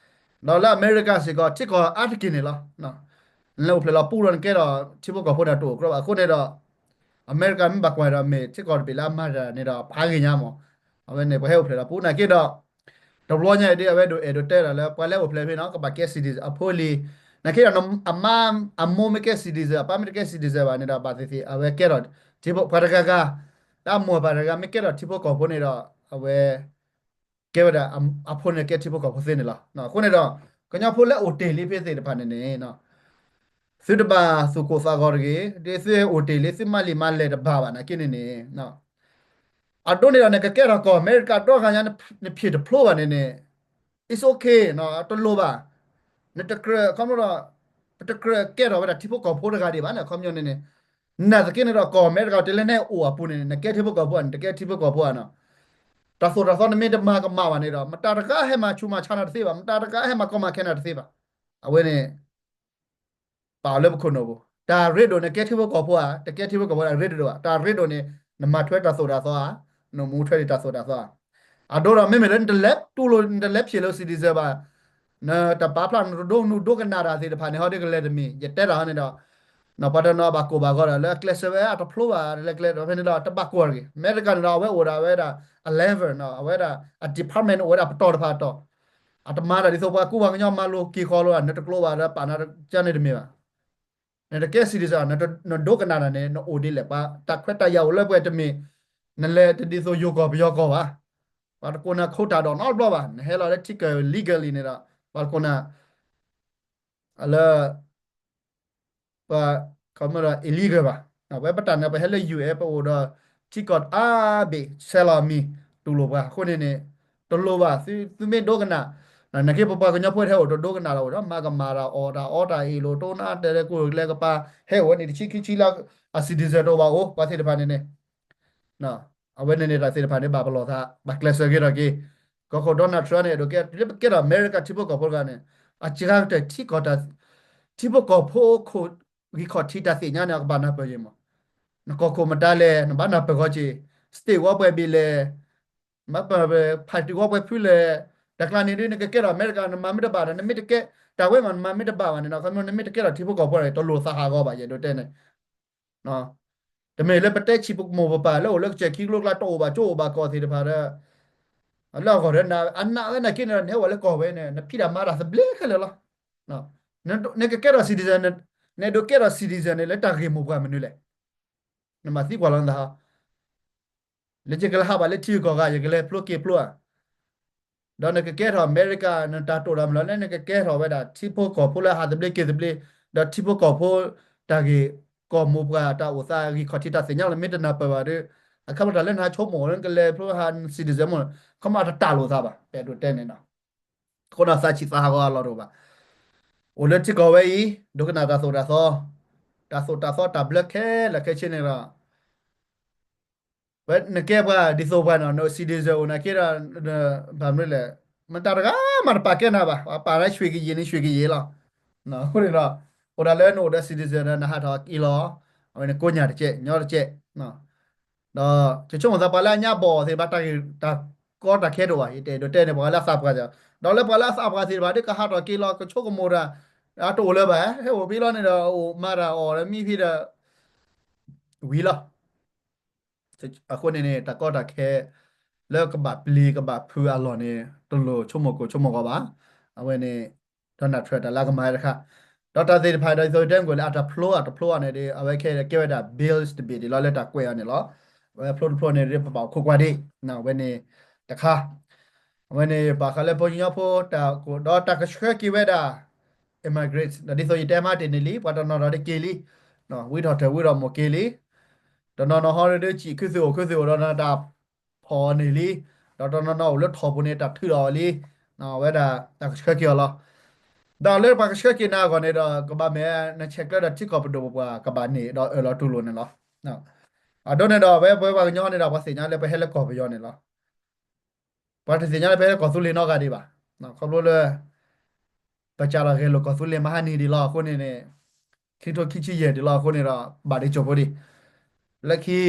ဒီးလၢအမဲရကၤစ့ၢ်ကီး ထံကီၢ်အါတက့ၢ်န့ၣ်လီၤ. နလဲၤအိၣ်ဖျဲၣ်လီၤပူၤဒီးနကဲထီၣ်ထံဖိကီၢ်ဖိန့ၣ်တအိၣ်ကြီဘၣ်. အဃိန့ၣ်ဒီး အမဲရကၤမ့ၢ်ဘၣ်ကွၢ်ဒီး မ့ၢ်ထံကီၢ်တဘ့ၣ်လၢအမၤတၢ်န့ၣ်ဒီး ဖးဂ့ၤညါမး, အဝဲန့ၣ် ပှၤဟဲအိၣ်ဖျဲၣ်ဒီး ပူၤနာ်က့ဒီး တဘျီညါအံၤဒ် အဝဲဒိးအဲၣ်ဒိးတဲဒၣ်လၢ ပှၤလၢအိၣ်ဖျဲၣ်ဖဲန့ၣ် ကဘၣ်ကဲ citizen အဖိအလံၤ, နာ်က့ဒီး အမါ အမိၢ်မ့ၢ်ကဲ citizen အပၢ်မ့ၢ်တကဲ citizen ဘၣ်န့ၣ်ဒီး ဘၣ်သ့ၣ်သ့ၣ် အဝဲကဲထီၣ် ထံဖိ ပှၤတဂၤဂၤ လၢအမိၢ်ပၢ်တဂၤမ့ၢ်ကဲထီၣ်ထံဖိကီၢ်ဖိန့ၣ်ဒီး အဝဲ ကဲဝဲဒၣ် အဖိန့ၣ်ကဲထံဖိကီၢ်ဖိသ့န့ၣ်လီၤ. အဃိန့ၣ်ဒီး ကညီဖိလၢအိၣ်တ့ၢ်လံဖဲသ့ၣ်တဖၣ်န့ၣ်န့ၣ် သုတဘၣ်သူၣ်ကိၢ်သးဂီၤတဂ့ၤ, ဒ်သုအိၣ်တ့ၢ်လံ သုမၤလံာ်မၤလဲၢ်တဘၣ်ဘၣ်နာ်က့န့ၣ်န့ၣ် အဒိန့ၣ်ဒီး နကကဲထီၣ်ကီၢ်အမဲရကၤဒီဂၤညါ နဖျ့တဖျိဘၣ်န့ၣ်န့ၣ် it's okay တလိၣ်ဘၣ်. နတကြၢး ခီဖျိဒီး ပတကြၢးကဲထီၣ်ဝဲဒၣ်ထံဖိကီၢ်ဖိတဂၤဒံးဘၣ်န့ၣ် အခီပညီန့ၣ်န့ၣ် နာ်သက့န့ၣ်ဒီး ကီၢ်အမဲရကၤတဲလၢနဟဲအိၣ်အပူၤန့ၣ် နကဲထံဖိကီၢ်ဖိဧါ နတကဲထံဖိကီၢ်ဖိဧါနီၤ. တၢ်သိၣ်တၢ်သီနမ့ၢ်တမၤကမၣ်ဘၣ်န့ၣ်ဒီး မတၤတဂၤဟဲမၤဆူးမၤဆါနၤတသ့ဘၣ်, မတၤတဂၤဟဲမၤကီမၤခဲနၤတသ့ဘၣ်. အဝဲန့ၣ် ပာ်အီၤလၢပခိၣ်နူာ်ပူၤ, တၢ်ရ့ဒိၣ်နကဲထံဖိကီၢ်ဖိဧါ, တကဲထံဖိကီၢ်ဖိဧါ ရ့ဒိၣ်ဧါ. တၢ်ရ့ဒိၣ်န့ၣ် နမၤထွဲတၢ်သိၣ်တၢ်သီဧါ, နမၤထွဲဒံးတၢ်သိၣ်တၢ်သီဧါ. အဒိဒီး မ့မ့ၢ်လၢနတလဲၤတူၢ်လိာ် နတလဲၤဖျ့လၢ citizen ဘၣ်, နတပာ်ဖျါ နတဒိးနူၤဒိးကနၣ်တၢ်သ့ၣ်တဖၣ်န့ၣ် ဟီဒ်ကလဲၤတမံၤ ယတဲတၢ်ဟီန့ၣ်ဒီး ပှၤတနီၤဘၣ်ကိၢ်ဘၣ်ဂီၤဒီး လၢအကျဲးစၢးဝဲအတဖျိဘၣ် လၢကျဲးဒီးဖဲန့ၣ်ဒီး တဘၣ်ကိၢ်တဂ့ၤ. အမဲရကၤန့ၣ်ဒီး အဝဲအိၣ်ဒီးအဝဲဒၣ် အ level နီၤ, အဝဲဒၣ်အ department အိၣ်ဝဲဒၣ်ပတီၢ်တဖၣ်အတီၢ်, အတမၤတၢ်ဒ်သိးပှၤကူပှၤကညီမၤလိက့ၤဃီလိာ် နတကျိးဘၣ်ဒီးပာ်နၤကန့ၣ်တမ့ၢ်ဘၣ်. နတကဲ citizen နဒိကနၣ်တၢ်န့ၣ် နအိၣ်ဒ်လဲၣ် ပှၤတၢ်ခွဲးတၢ်ယာ်အိၣ်လၢပှဲၤတမ့ၢ်, နလဲၤတဒ်သိးယိၤကီၢ်ပယီၤကီၢ်ဘၣ်. ပှၤတကိးနၤခိတၢ်ဒီးနီတဘျီဘၣ်, နဟဲလီၤလၢထံကီၢ် legally န့ၣ်ဒီး ပှၤတကိးနၤ လၢ ပှၤ ခီမ့ၢ်ဒီး illegal ဘၣ်. ဝဲပတၢ်န့ၣ် ပဟဲလၢ ယူၣ်အဲၣ် ပအိၣ်ဒီး ထံကီၢ်အါဘ့ၣ် ဆဲးလီၤမံၤ တူၢ်လိာ်ပှၤ အဃိန့ၣ်န့ၣ် တလိၣ်ဘၣ် သုမ့ၢ်ဒိကနၣ်, နာ်က့ပပှၤကညီဖိတဟဲအိၣ်တဒိကနၣ်လီၤအိၣ်ဒီး မၤကမၣ်တၢ်အီၣ်တၢ်အီတၢ်အ့ၣ်လိာ် တိၢ်နါတဲလဲၤကူၣ်လဲၤကပၤ ဟဲအိၣ်ဝဲန့ၣ်တဆံခံဆံလၢ အ citizen တအိၣ်ဘၣ်အိၣ် ပှၤသ့ၣ်တဖၣ်န့ၣ်န့ၣ် အဝဲန့ၣ်န့ၣ် တၢ်သ့ၣ်တဖၣ်န့ၣ် ဘၣ်ပလီၢ်သး ဘၣ်ကျဲးစၢးက့ၤထီၣ်က့ၤ, ကီၢ်ခိၣ် Donald Trump န့ၣ် အဲၣ်ဒိးကဲ လၢပကဲထီၣ်အမဲရကၤထံဖိကီၢ်ဖိတဂၤန့ၣ် အစှၤကတၢၢ်ထံကီၢ်တၢ် ထံဖိကီၢ်ဖိခိၣ် ဂံၢ်ခီၣ်ထံးတၢ်သ့ၣ်ညါန့ၣ် အကဘၣ်နၢ်ပၢၢ်က့ၤမး, နကီၢ်ခိၣ်မတၤလဲၣ် နဘၣ်နၢ်ပၢၢ်ဃီက့ၤ, state ဝီပှဲၤဘ့ၣ်လဲၣ်, ဘၣ်ပ party ဝီပှဲၤဖုလဲၣ်, တၢ်ကျါန့ၣ်ဒ်နကကဲထီၣ်အမဲရကၤ နမၤမ့ၢ်တဘၣ်ဒီး နမ့ၢ်တကဲ တၢ်ဝဲမး နမၤမ့ၢ်တဘၣ်ဘၣ်န့ၣ်နီၤ ခီဖျိနမ့ၢ်တကဲထီၣ်ထံဖိကီၢ်ဖိန့ၣ် တလိၣ်သးဟးဂီၤဘၣ် ယအဲၣ်ဒိးတဲန့ၣ် တမ့ၢ်လၢပတဲဆံးပမိၢ်ပပၢ်လၢအိၣ်လၢကစၢၢ်ခံကျိကျါ တအိၣ်ဘၣ်ကၠိအိၣ်ဘၣ်ကီၢ်သ့ၣ်တဖၣ်ဒီး လၢအဂီၢ်ဒီး အနာ်ဝဲနာ်က့န့ၣ်ဒီး နဟဲဝဲလၢကီၢ်ဝဲန့ၣ် နဖံးတၢ်မၤတၢ်သဘျ့ခဲလၢာ်လီၤ. နကကဲထီၣ် citizen နအဲၣ်ဒိးကဲထီၣ် citizen န့ၣ် လၢတၢ်ဂ့ၢ်မိၢ်ပှၢ်မနုၤလဲၣ်. နမၤသံကွၢ်လီၤနသးဟီ လၢယကလဲၤဟးဘၣ်လၢထံဂုၤကီၢ်ဂၤ ယကလဲၤဖျိက့ၤဖျိဧါ, ဒီးနကကဲထီၣ်အမဲရကၤ နတၢ်တိာ်တၢ်မၤလီၤလၢနကကဲထီၣ်ဝဲဒၣ် ထံဖိကီၢ်ဖိလၢဟးသဘျ့က့ၤသဘျ့, ဒီးထံဖိကီၢ်ဖိ တၢ်ဂ့ၢ်ကီၢ်မိၢ်ပှၢ် တၢ်အိၣ်သးဂံၢ်ခီၣ်ထံးတၢ်သ့ၣ်ညါလီၤ မ့ၢ်တနၢ်ပၢၢ်ဘၣ်ဒီး အခီပညီတၢ်လၢနဟးဆိကမိၣ်လၢနကလဲၤဖျိဟး citizen မ့ၢ် ခီမ့ၢ်တတၢ်လိာ်သးဘၣ် ပအဲၣ်ဒိးတဲန့ၣ်နီၤ. အဃိဒီးသးဆံးသးဟးဂီၤအလီၢ်တအိၣ်ဘၣ်. အိၣ်လၢထံကီၢ်ဝဲအံၤ ဒိကနၣ်တၢ်သိၣ်တၢ်သီ, တၢ်သိၣ်တၢ်သီတၢ်ဘျၢခဲလၢာ်ခဲဆ့န့ၣ်ဒီး ဝဲနကဲပှၤဒ်သိးပှၤနီၤ န citizen အိၣ်နာ်က့ဒီး ဘၣ်မနုၤလဲၣ်, မတၤတဂၤမးတပာ်ကဲနၤဘၣ်, ပှၤပာ်လၢ ရွှေကရင် န့ၣ် ရွှေကရင် လီၤ. အဃိန့ၣ်ဒီး အိၣ်ဒၣ်လၢနအိၣ်ဒီး citizen ဒီး နဟးထီၣ်က့ၤလီၤ. အဝဲန့ၣ်ကိးညၣ်တကဲး ညီတကဲး ဒီး ယဆိကမိၣ်သးပှၤလၢအညါဘီၣ်သ့ၣ်တဖၣ် တၢ်ဂ့ၢ်တၢ်ကီတၢ်ခဲတအိၣ်ဘၣ်, ယတအဲၣ်ဒိးတဲန့ၣ် ပှၤလၢအသးပှၢ်သ့ၣ်, ဒီးလၢပှၤလၢအသးပှၢ်သ့ၣ်တဖၣ် ဒ်ကဟးထီၣ်က့ၤလီၤ ကဆိကမိၣ်တၢ် အတအိၣ်လၢၤဘၣ်, ဟဲအိၣ်ဖဲလီၤန့ၣ်ဒီး အိၣ်မၤတၢ်အီၣ်ဒီးမံဖဲဒီး ဝံၤလီၤ. အဃိန့ၣ်န့ၣ် တၢ်ကီတၢ်ခဲ လၢကဘၣ်ပျံၤကဘၣ်ဖုးအလီၢ်န့ၣ် တလိၣ်ဆိကမိၣ်ကိၢ်ဆိကမိၣ်ဂီၤဘၣ်. အဝဲန့ၣ် Donald Trump တၢ်လၢအကမၤတခါ, ဒီးတၢ်သ့ၣ်တဖၣ်ဒီး ယသိးတဲမ့ၢ်ကွၢ်လၢအတၢ်ဖျိအတဖျိအန့ၣ်ဒီး အဝဲခဲကဲဝဲဒၣ် bills တဘ့ၣ်ဒ်လီၤလၢတၢ်ကွဲးအီၤန့ၣ်လီၤ. အဝဲဖျိတဖျိန့ၣ်ဒီး ပဘၣ်အိၣ်ခိးကွၢ်ဒံး, အဝဲန့ၣ်တခါ အဝဲန့ၣ် ဘၣ်ဃးလၢပှၤကညီဖိတၢ်ကိၢ်ဒီးတၢ်ကဆှၢက့ၤဝဲဒၣ် immigrant ဒီးဒ်သိးယတဲမးတ့ၢ်န့ၣ်လံ ပှၤတနီၤနီၤဒ်က့ၤလံ, ဝံထီၣ်ထၢၣ်ဝံထီၣ်မိၢ်က့ၤလံ, တနီၤနီၤဟီဒီး စံးခုသုးအိၣ်ခုသုးအိၣ်ဒီးတၢ်ဖီၣ်အီၤန့ၣ်လံ, ဒီးတနီၤနီၤအိၣ်လၢထီၣ်ပူၤန့ၣ် တၢ်ထုးထီၣ်အီၤလံ, အဝဲဒၣ်တၢ်ကဆှၢက့ၤအီၤလီၤ. ဒီးလၢပှၤကဆှၢက့ၤနၤအဂီၢ်န့ၣ်ဒီး ကဘၣ်မ့ၢ်နဆဲးကျၢဒီးထံကီၢ်ပဒိၣ်ပပှၢ် ကဘၣ်န့ၢ်ဒီးအၢၣ်လီၤတူၢ်လိာ်န့ၣ်လီၤ. အဒိန့ၣ်ဒီး အဝဲပဝဲပှၤကညီန့ၣ်ဒီး ပှၤသ့ၣ်ညါလၢပဟဲလၢကီၢ်ပယီၤန့ၣ်လီၤ. ပှၤတသ့ၣ်ညါလၢပဟဲလၢကီၢ်သူလ့ၤနီတဂၤဒံးဘၣ်. ခီဖျိလၢ ပစးထီၣ်ဂဲၤလိာ်ကီၢ်သူလ့ၤမဟါနံၤဒံးလီၤအဃိန့ၣ်န့ၣ် ခံကထိခံဆံယဲၢ်ဒံးလီၤအဃိန့ၣ်ဒီး ဘၣ်ဒ့ကၠိဖိ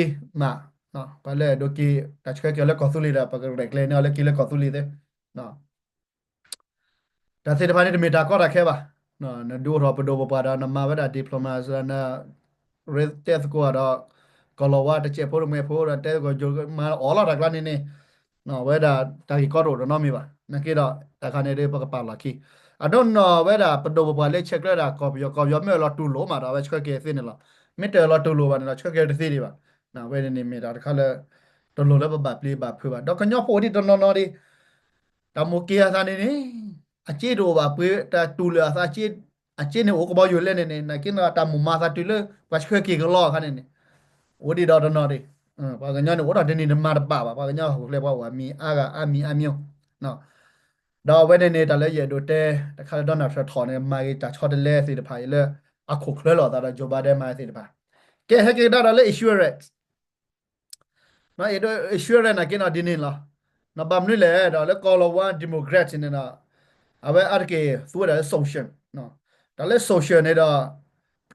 ဒံး လၢခံမး ပှၤလၢအဒိးက့ၤတၢ်ဆှၢက့ၤအီၤလၢကီၢ်သူလ့ၤဒီး ပကရဲၣ်ကျဲၤန့ၢ်အီၤလၢက့ၤလၢကီၢ်သူလ့ၤသ့ တၢ်သ့ၣ်တဖၣ်န့ၣ် တမ့ၢ်တၢ်ကီတၢ်ခဲဘၣ်. နဒုးအိၣ်ထီၣ်ပဒိၣ်ပပှၢ်ဒီး နမၤဝဲဒၣ် diplomat ဒီး နရ့တဲသကိးဒီး ကီၢ်လီၤဝါတစဲးဖိတမှဲးဖိဒီး တဲကီၢ်ယိၤမၤအီၤလီၤတၢ်ကျါန့ၣ်န့ၣ်, ဝဲဒၣ်တၢ်ဂ့ၢ်ကီတအိၣ်တနီၤမ့ၢ်ဘၣ် နာ်က့ဒီး တၢ်ခါန့ၣ်ဒီး ပကပာ်လီၤခံ, အဒိနီၢ်ဝဲဒၣ် ပဒိၣ်ပပှၢ်လၢဆဲးကျၢဒၣ် ကီၢ်ပယီၤ ကီၢ်ပယီၤမ့ၢ်အၢၣ်လီၤတူၢ်လိာ်မးဒီး အဝဲဆှၢက့ၤသ့န့ၣ်လီၤ. မ့ၢ်တအၢၣ်လီၤတူၢ်လိာ်ဘၣ်န့ၣ်ဒီး ဆှၢက့ၤတသ့ဒံးဘၣ်. ဝဲန့ၣ်န့ၣ်မ့ၢ်တၢ်တခါလၢ တလိၣ်လၢပဘၣ်ပျံၤဘၣ်ဖုးဘၣ် ဒီးကညီဖိဒံးတနီၤနီၤဒံး တၢ်မိၣ်က့ၤအသးန့ၣ်န့ၣ် အစ့တအိၣ်ဘၣ်ပှ့ၤ တၢ်တူၢ်လၢာ်အသး အစ့န့ၣ်အိၣ်ကဘီယူၤလဲၣ်န့ၣ်န့ၣ် နာ်က့နီၢ်တၢ်မိၣ်မၤအသးတုၤလၢ ပှၤဆှၢက့ၤကလီအခါန့ၣ်န့ၣ် အိၣ်ဒံးဒီးတနီၤဒံး, ပှၤကညီန့ၣ် အိၣ်ဒီးတနံၤတမၤတဘၣ်ဘၣ် ပှၤကညီဟီၣ်ခိၣ်ချၢပှၤအိၣ်အမံၤအါဂၤအါမံၤအါမံၤ, ဒီးအဝဲန့ၣ်န့ၣ် တၢ်လၢယအဲၣ်ဒိးတဲ တခါလၢ Donald Trump ထီၣ်န့ၣ် မၤဂ့ၤတၢ်ဆီတလဲသ့ၣ်တဖၣ်အံၤလၢ အခိၣ်ချၢလိာ်အသးဒီး Joe Biden မၤသ့ၣ်တဖၣ်, ကဲဟဲက့ၤကဒါဒီးလၢ insurance နီၢ် အဲၣ်ဒိး insurance နာ်က့နီၢ်ဒ်န့ၣ်လီၤ. နီၢ် ဘၣ်မနုၤလဲၣ်ဒီး လၢကီၢ်လီၤဝါ democrat န့ၣ်ဒီး အဝဲအါတက့ၢ်သူဝဲဒၣ်လၢ social နီၢ်, တၢ်လၢ social န့ၣ်ဒီး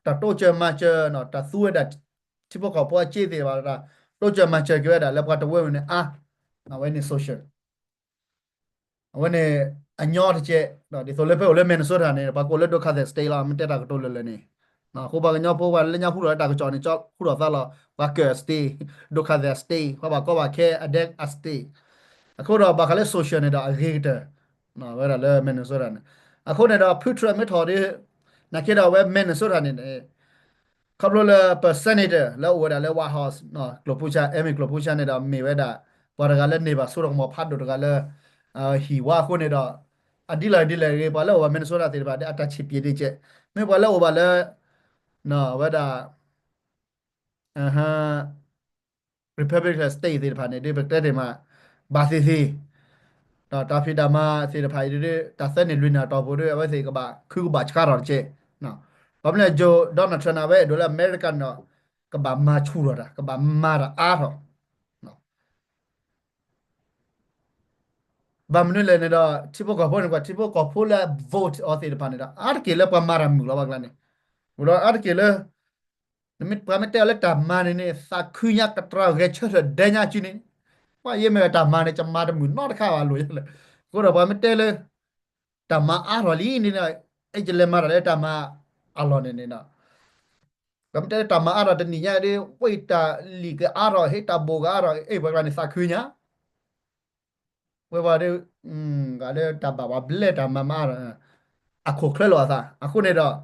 တၢ်တိစၢၤမၤစၢၤနီၢ် တၢ်သူဝဲဒၣ် ထံဖိကီၢ်ဖိအစ့သ့ၣ်တဖၣ် တၢ်တိစၢၤမၤစၢၤက့ၤဝဲဒၣ်လၢပှၤတဝၢန့ၣ်အါ, အဝဲန့ၣ် social အဝဲန့ၣ် အညီတကဲး, ဒ်သိးလၢဖဲအိၣ်လၢ Minnesota န့ၣ် ပှၤကိးလၢ ဒိခါသဲး state လီၤ မ့ၢ်တဲတၢ်ကတိၤလၢာ်လၢာ်န့ၣ်, အဃိပှၤကညီဖိပှၤလၢညါဟူထီၣ်လၢတၢ်ကစီၣ်န့ၣ် ကၠီဟူထီၣ်သါလီၤ ပှၤကၢၢ် state ဒိခါသဲး state ပှၤဘၣ်ကီဘၣ်ခဲအဒဲအ state, အဃိဒီးဘၣ်ဃးလၢ social န့ၣ်ဒီးအဂ့ၤကတၢၢ်, ဝဲဒၣ်လၢ Minnesota န့ၣ်, အဃိန့ၣ်ဒီး ဖုထြၢးမ့ၢ်ထီၣ်ဒီး နာ်က့ဒီးအဝဲ Minnesota န့ၣ်န့ၣ် ခီဖျိလၢပ senator လၢအိၣ်ဝဲဒၣ်လၢ White House ကျိၣ်ဖုဆါ Amy ကျိၣ်ဖုဆါန့ၣ်ဒီး မ့ၢ်ဝဲဒၣ် ပှၤတဂၤလၢန့ၢ်ဘၣ်ဆိကမိၣ်ဖးဒိၣ်တဂၤလၢ ဟံၣ်ဝါအဃိန့ၣ်ဒီး အဒ်လဲၣ်ဒ်လဲၣ်ဂ့ၤ ပှၤလၢအိၣ်ဘၣ် Minnesota သ့ၣ်တဖၣ်ဒီး အတၢ်ဆံးပျ့ၤဒ်ကဲး, မ့ၢ်ပှၤလၢအိၣ်ဘၣ်လၢ ဝဲဒၣ် Republican state သ့ၣ်တဖၣ်န့ၣ် ဒ်ပတဲတ့ၢ်မး ဘၣ်သ့ၣ်သ့ၣ် ဒီးတၢ်ဖံးတၢ်မၤသ့ၣ်တဖၣ်အံၤဒ် တၢ်သၢနံၣ်လွံၢ်နံၣ်အတီၢ်ပူၤဒီး အဝဲသ့ၣ်ကဘၣ်ခုကဘၣ်ဆှါထီၣ်တက့ၢ်. ဘၣ်မနုၤလဲၣ် Joe Donald Trump န့ၣ် အဝဲအဲၣ်ဒိးလၢ America န့ၣ်ဒီး ကဘၣ်မၤဆူၣ်ထီၣ်တၢ် ကဘၣ်မၤတၢ်အါထီၣ် ဘၣ်မနုၤလဲၣ်န့ၣ်ဒီး ထံဖိကီၢ်ဖိန့ၣ် ပှၤထံဖိကီၢ်ဖိလၢ vote အီၤသ့ၣ်တဖၣ်န့ၣ်ဒီး အါတက့ၢ်လၢပှၤမၤတၢ်မုာ်လီၤ ပှၤကျါန့ၣ်, ဒီးအါတက့ၢ်လၢ နမ့ၢ်ပှၤမ့ၢ်တဲအီၤလၢတၢ်မၤန့ၣ်န့ၣ် သးခုညါကတြၢ်ဂဲၤဆၢထၢၣ်ဒဲညါစုန့ၣ်, ပှၤယဲမ့ၢ်တၢ်မၤန့ၣ် ကမၤတမုာ်နီတခါဘၣ်လိၤလၢ, အဃိဒီးပှၤမ့ၢ်တဲလၢ တၢ်မၤအါထီၣ်လံန့ၣ် အဲၣ်ယလဲၤမၤတၢ်လၢတၢ်မၤအလီၢ်န့ၣ်န့ၣ်ဒီး ပှၤမ့ၢ်တဲလၢတၢ်မၤအါထီၣ်တနံၣ်ညါဒီး ဝဲတၢ်လံၣ်ကအါထီၣ် ဟ့ၣ်တၢ်ဘိၣ်ကအါထီၣ် အဲၣ်ပှၤကျါန့ၣ်သးခုညါ ဝဲပှၤဒီး ဂၤလၢတၢ်ဘၣ်ပှၤဘျဲၣ်တၢ်မၤမၤအါထီၣ် အခိၣ်ချၢလိာ်အသး အဃိန့ၣ်ဒီး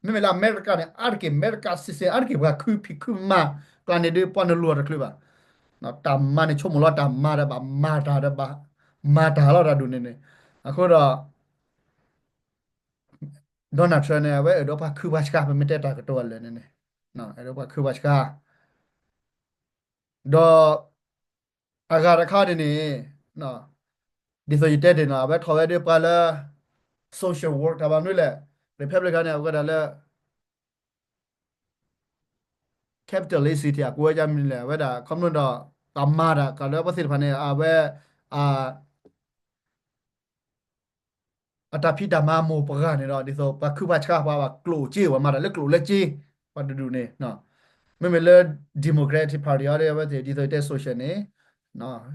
မ့မ့ၢ်လၢအမဲရကၤန့ၣ် အါတက့ၢ် အမဲရကၤ citizen အါတက့ၢ် ပှၤခုဖံးခုမၤကျါန့ၣ်ဒီး ပှၤနလိၤတချုးဘၣ်, တၢ်မၤန့ၣ်ဆိကမိၣ်လီၤ တၢ်မၤဒီးဘၣ်မၤတၢ်ဒီးဘၣ် မၤတၢ်လီၤတၢ်ဒူၣ်န့ၣ်န့ၣ်, အဃိဒီး Donald Trump န့ၣ် အဝဲအဲၣ်ဒိးပှၤခုပှၤဆှါ ပမ့ၢ်တဲတၢ်ကတိၤအလၢာ်န့ၣ်န့ၣ်, အဲၣ်ဒိးပှၤခုပှၤဆှါ ဒီး အဂၤတခါန့ၣ်န့ၣ် ဒ်သိးယတဲတ့ၢ်နီၤ အဝဲထီၣ်ဝဲဒီးပှၤလၢ social work တၢ်ဘၣ်မနုၤလဲၣ် Republican န့ၣ် အဝဲဒၣ်လၢ capitalist city အကိးဝဲဒၣ်မနုၤလဲၣ် အဝဲဒၣ်ခီဖျိဒီး တၢ်မၤတၢ်ကလၢပှၤသ့ၣ်တဖၣ်န့ၣ် အဝဲ အတၢ်ဖံးတၢ်မၤမိၢ်ပှၢ်န့ၣ်ဒီး ဒ်သိးပှၤခုပှၤဆှါပှၤဘၣ်ကျိၣ်စ့ ပှၤမၤတၢ်လၢကျိၣ်လၢစ့ ပှၤတဒူၣ်န့ၣ် မ့မ့ၢ်လၢ Democratic Party အီၤဒီး အဝဲသ့ၣ်ဒ်သိးတဲ social န့ၣ်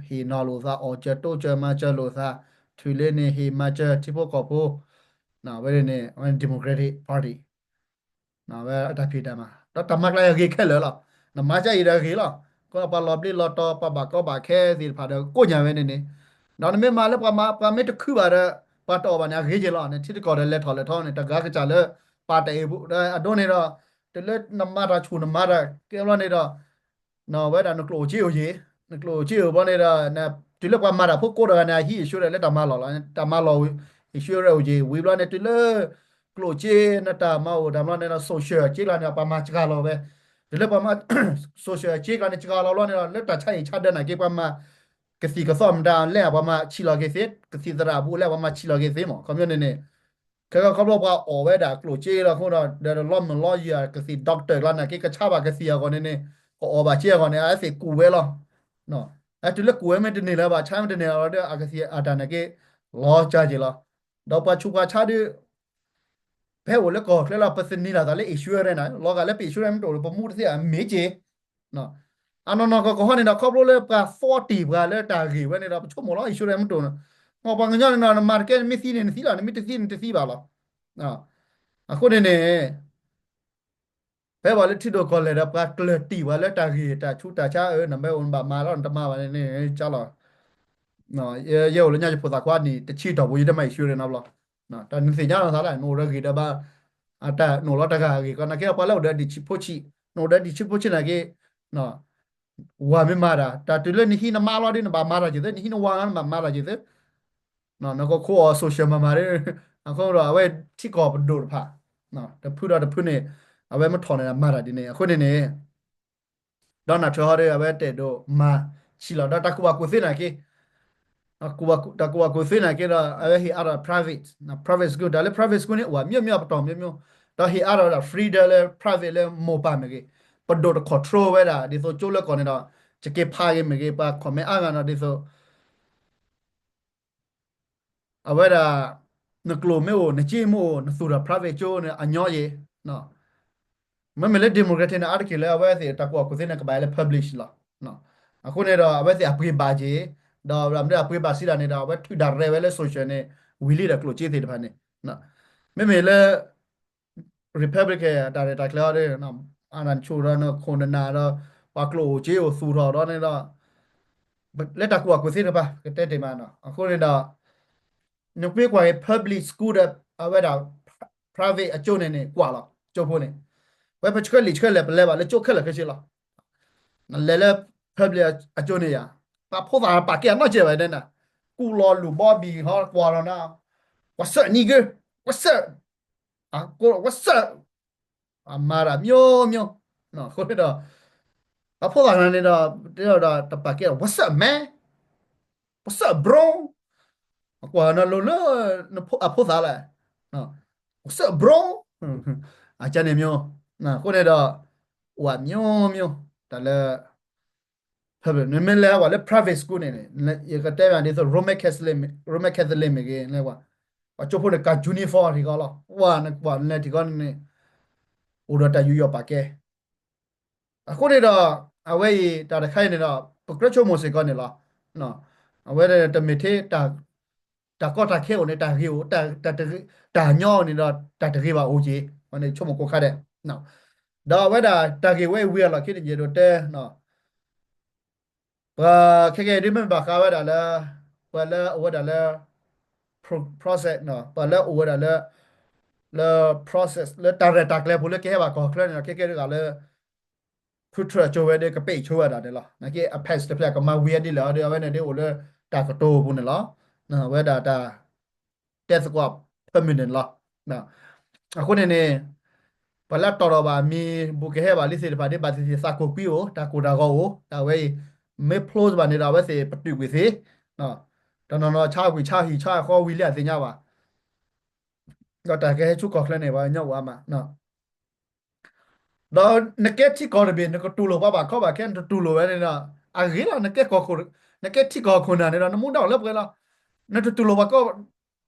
ဟ့ၣ်နီၤလိာ်သး အီၣ်စၢၤတိစၢၤမၤစၢၤလိာ်သး ထုးလ့န့ၣ် ဟ့ၣ်မၤစၢၤထံဖိကီၢ်ဖိ ဝဲန့ၣ် Democratic Party ဝဲအတၢ်ဖံးတၢ်မၤ ဒီးတၢ်မၤကျါအံၤအဂ့ၤခဲလၢာ်လီၤ. နမၤကါအံၤဒီးအဂ့ၤလီၤ. ကီးပှၤလီၤဘျ့လီၤတီၤ ပှၤဘၣ်ကီဘၣ်ခဲသ့ၣ်တဖၣ်ဒီးကိးညါဝဲန့ၣ်န့ၣ်, ဒီးနမ့ၢ်မၤလၢပှၤမၤ ပှၤမ့ၢ်တခုဘၣ်ဒီး ပှၤတအီၣ်ဘၣ်န့ၣ် အဂ့ၤက့ၤလီၤ. နထံတကီၢ်ဒီးလဲၤထီၣ်လဲၤထီန့ၣ် တဂၤကစၢ်လၢ ပာ်တၢ်အ့ၣ်ပူၤ အဒိန့ၣ်ဒီး တုၤလၢနမၤတၢ်ဆူၣ်နမၤတၢ်ကဲဘျီန့ၣ်ဒီး ဝဲဒၣ်နကျိၣ်အိၣ်စ့အိၣ်က့ၤ, နကျိၣ်အိၣ်စ့အိၣ်ဘျီန့ၣ်ဒီး တုၤလၢပှၤမၤတၢ်ဖိကိးတဂၤန့ၣ် အဟံး insurance လၢတၢ်မၤလီၢ်လီၤ. တၢ်မၤလီၢ် insurance အိၣ်က့ၤ ဝံၤဘျီန့ၣ် တုၤလၢ ကျိၣ်စ့နတၢ်မၤအိၣ်တၢ်ဘျီန့ၣ်ဒီး social စ့ကျါန့ၣ် ပှၤမၤစှၤလီၤဝဲ, တုၤလၢပှၤမၤ social စ့ကျါန့ၣ် စှၤလီၤဘျီန့ၣ်ဒီး လၢတၢ်ဆါဟံၣ်ဆါဒၢနာ်က့ ပှၤမၤ ကသံၣ်ကသီမတၤလဲၣ် ပှၤမၤဆံးလီၤက့ၤသ့, ကသံၣ်သရၣ်အဘူးလဲၣ် ပှၤမၤဆံးလီၤက့ၤသ့မး ခီပညီန့ၣ်န့ၣ် ခဲကီးခီဖျိပှၤအီၣ်ဝဲဒၣ်ကျိၣ်စ့လီၤအဃိဒီး ဒီးလီမုၢ်လီယံၤ ကသံၣ် doctor ကျါနာ်က့ ကဆါဘၣ်ကသံၣ်အဂီၢ်န့ၣ်န့ၣ် ကအီၣ်ဘၣ်စ့အဂီၢ်န့ၣ် အဝဲသ့ၣ်ကူးဝဲလီၤ. တုၤလၢကူးဝဲမ့ၢ်တန့ၢ်လၢၤဘၣ် ဆါမ့ၢ်တန့ၢ်လၢၤဒီး အကသံၣ်အတၢ်နာ်က့ လီၤကၢ်က့ၤလီၤ. ဒီးပှၤဆူးပှၤဆါဒီး ဖဲအိၣ်လၢကီၢ်ချၢလီၤ ပသန့ၤလီၤသးလၢ insurance န့ၣ် လီၤဂာ်လၢပ insurance မ့ၢ်တအိၣ်ဒီး ပမူတသ့အမ့ၢ်က့ၤ အနီၢ်နီၢ်ကီၢ်ကီၢ်ဟီန့ၣ်ဒီး ခီဖျိလၢပှၤ forty ပှၤလၢတၢ်ဂ့ၢ်ဝဲန့ၣ်ဒီး ပဆိကမိၣ်လီၤ insurance မ့ၢ်တအိၣ်န့ၣ် မ်ပှၤကညီန့ၣ်ဒီး နမၤတကဲ နမ့ၢ်သံန့ၣ် နသံလီၤ နမ့ၢ်တသံန့ၣ် တသံဘၣ်လီၤ. အဃိန့ၣ်န့ၣ် ဖဲပှၤလၢထံဒိၣ်ကီၢ်လဲၢ်ဒီး ပှၤကျၢၢ်တံၢ်ပှၤလၢတၢ်ဂ့ၢ်တၢ်ဆူးတၢ်ဆါအၢ နဘၣ်အိၣ်နဘၣ်မၤလီၤ နတမၤဘၣ်န့ၣ်န့ၣ် ကၢ်လီၤ. ယဲအိၣ်လၢညါယဖိသၣ်ခွါနံၣ်တဆံတီၢ်ပူၤ ယတမၤ insurance နီတဘျီ. တၢ်နသ့ၣ်ညါလီၤသးလဲၣ် နအိၣ်ဒီးဂ့ၢ်ဒီးဘၣ် တၢ်နအိၣ်လီၤတဂၤအဂ့ၢ်ကီ နာ်က့ဒီးပှၤလၢအိၣ်ဒီးဒံၣ်ဆံးဖိဆံး နအိၣ်ဒီးဒံၣ်ဆံးဖိဆံးနာ်က့ ဝၤမ့ၢ်မၤတၢ် တၢ်တုၤလၢနဟံးနမါလီၤဒီး နဘၣ်မၤတၢ်က့ၤသု နဟံးနဝၤလီၤ နဘၣ်မၤတၢ်က့ၤသု နကခိၣ်အီၤ social မၤမၤဒီး အဃိဒီးအဝဲထံကီၢ်ပဒိၣ်တဖၣ် တဖုဒီးတဖုန့ၣ် အဝဲမ့ၢ်ထီၣ်န့ၣ် မၤတၢ်ဒ်န့ၣ် အဃိန့ၣ်န့ၣ် Donald Trump ဟီဒီး အဝဲတအဲၣ်ဒိးမၤဆံးလီၤ ဒီးတၢ်ကူၣ်ဘၣ်ကူၣ်သ့နာ်က့ တၢ်ကူၣ်ဘၣ်ကူၣ်သ့နာ်က့ဒီး အဝဲဟ့ၣ်အါထီၣ် private private school တၢ်လၢ private school န့ၣ် အိၣ်ဝဲ မျိုးမျိုး အပတီၢ် မျိုးမျိုး ဒီးဟ့ၣ်အါထီၣ်ဝဲဒၣ် freedom လၢ private လၢမိၢ်ပၢ်မ့ၢ်ဂ့ၤ ပဒိၣ်တ control ဝဲဒၣ် ဒ်သိးကၠိလၢကီၢ်န့ၣ်ဒီး ကက့ၤဖးဂ့ၤမ့ၢ်ဂ့ၤ ပှၤ comment အါဂၤဒီး ဒ်သိး အဝဲဒၣ် နကျိၣ်မ့ၢ်အိၣ် နစ့မ့ၢ်အိၣ် နသူၣ်ထီၣ် private ကၠိန့ၣ် အညီယံၤ မ့မ့ၢ်လၢ democratic န့ၣ် အါတက့ၢ်လၢအဝဲသ့ၣ်တၢ်ကူၣ်ဘၣ်ကူၣ်သ့န့ၣ် ကဘၣ်လၢ public လီၤ. အဃိန့ၣ်ဒီး အဝဲသ့ၣ်အပှ့ၤဘၣ်က့ၤ ဒီးမ့ၢ်လၢအပှ့ၤဘၣ်စံးဒၣ်န့ၣ်ဒီး အဝဲထုးဒၣ်ရဲၣ်ဝဲလၢ social န့ၣ် ဝံၤလံဒီးကျိၣ်စ့သ့ၣ်တဖၣ်န့ၣ် မ့မ့ၢ်လၢ Republican တၢ်ရဲၣ်တၢ်ကျဲၤအီၤဒီး အနၢ်ဆူၣ်ဒီးနခိၣ်နနၢ်ဒီး ပှၤကျိၣ်အိၣ်စ့အိၣ်သူၣ်ထီၣ်ဒီးန့ၣ်ဒီး လၢတၢ်ကူၣ်ဘၣ်ကူၣ်သ့တဖၣ် ကတဲတ့ၢ်မးနီၤ အဃိန့ၣ်ဒီး နကွၢ်ကွၢ်က့ၤ public school ဒီး အဝဲဒၣ် private အကၠိန့ၣ်န့ၣ် ကွၢ်လီၤ ကၠိဖိန့ၣ် ဝဲပဆှၢလံာ်ဆှၢလဲၣ် ပလဲၤဘၣ်လၢကၠိခဲလၢာ်ခဲဆ့လီၤ. နလဲၤလၢ public အကၠိန့ၣ်ယါ ပှၤဖိသၣ်ပာ်ကဲအနီတစဲးဘၣ်ဒဲနၤ ကူၣ်လီၤလူၢ်ဘီဘံၣ်ဟီကွၢ်လီၤနၤ ဝဲစၢၣ်နံၤကၢ ဝဲစၢၣ် ဝဲစၢၣ် အမၤတၢ် မျိုးမျိုး အဃိန့ၣ်ဒီး အဖိသၣ်နၤန့ၣ်ဒီး တဲဒီးတပာ်ကဲ what's up man, what's up bro အကွၢ်နၤလိၤလၢ အဖိသၣ်လဲၣ် what's up bro အကန့ၣ်မျိုး အဃိန့ၣ်ဒီး ဝဲမျိုးမျိုး တၢ်လၢ နမ့ၢ်လဲၤဝဲလၢ private school န့ၣ်န့ၣ် ယကတဲဘၣ်ဒ်သိး Roman Catholic မ့ၢ် Roman Catholic မ့ၢ်ဂ့ၤ လဲၤဝဲ ပှၤကၠိဖိန့ၣ် ကၢ် uniform ထံကီၢ်လီၤ ဝဲနကွၢ်လဲၤထံကီၢ်န့ၣ်န့ၣ် အိၣ်ဒီးတၢ်ယူးယီၣ်ပာ်ကဲ အဃိန့ၣ်ဒီး အဝဲအံၤတၢ်တခါအံၤန့ၣ်ဒီး ပကြၢးဆိကမိၣ်စ့ၢ်ကီးန့ၣ်လီၤ. အဝဲတမ့ၢ်ထဲ တၢ်ကီတၢ်ခဲအိၣ်န့ၣ် တၢ်ဂ့ၤအိၣ် တၢ်ညီအိၣ်န့ၣ်ဒီး တၢ်တဂ့ၤဘၣ်အိၣ်က့ၤ အဝဲန့ၣ်ဆိကမိၣ်ကိးခါဒဲး ဒီးအဝဲဒၣ်တၢ်ဂ့ၢ်ဝဲအံၤဝံၤအလီၢ်ခံန့ၣ် ယအဲၣ်ဒိးတဲ ပှၤခဲကဲဒ်မ့ၢ်ဘၣ်ဃးဝဲဒၣ်လၢ ပှၤလၢအိၣ်ဝဲဒၣ်လၢ process ပှၤလၢအိၣ်ဝဲဒၣ်လၢ လၢ process လၢတၢ်ရဲၣ်တၢ်ကျဲၤဖိလၢကဟဲဘၣ်ကီၢ်ချၢန့ၣ်ဒီး ခဲကဲဒ်ဂၤလၢ ဖုထြၢၣ်ကၠိဝဲဒီးကပဲာ်ဆိဝဲဒၣ်န့ၣ်လီၤ. နာ်က့ အ pass တဖျၢၣ်ကမၤဝံၤအဒ်လဲၣ်ဒီး အဝဲန့ၣ်ဒ်အိၣ်လၢတၢ်ကတိၤပူၤန့ၣ်လီၤ. အဝဲဒၣ်တၢ် တဲသကိး permanent လီၤ. အဃိန့ၣ်န့ၣ် ပှၤလၢအတီၣ်ထီၣ်ဘၣ်မံၤဘူးကဟဲဘၣ်လံသ့ၣ်တဖၣ်ဒ်ဘၣ်သ့ၣ်သ့ၣ် သးကိၢ်ကွံအိၣ် တၢ်ကိၢ်တၢ်ဂီၤအိၣ် တၢ်ဝဲအံၤ မ့ၢ် close ဘၣ်န့ၣ်ဒီး အဝဲသ့ၣ်ပတုာ်ကွံာ်သ့ တနီၤနီၤဆါဝံၤဆါဟံၣ်ဆါဃီဝံၤလံအသ့ၣ်ညါဘၣ် ဒီးတၢ်ကဟဲဆူကီၢ်ချၢန့ၣ် ပှၤကညီအိၣ်အါမး ဒီးနကဲထံကီၢ်တဘ့ၣ် နကတူၢ်လိာ်ပှၤဘၣ်ကီဘၣ်ခဲ နတတူၢ်လိာ်ဝဲန့ၣ်ဒီး အဂ့ၤလီၤ နကဲထံကီၢ်ခိၣ်နၢ်န့ၣ်ဒီး နမူဒါအိၣ်လၢပှဲၤလီၤ. နတတူၢ်လိာ်ပှၤကီ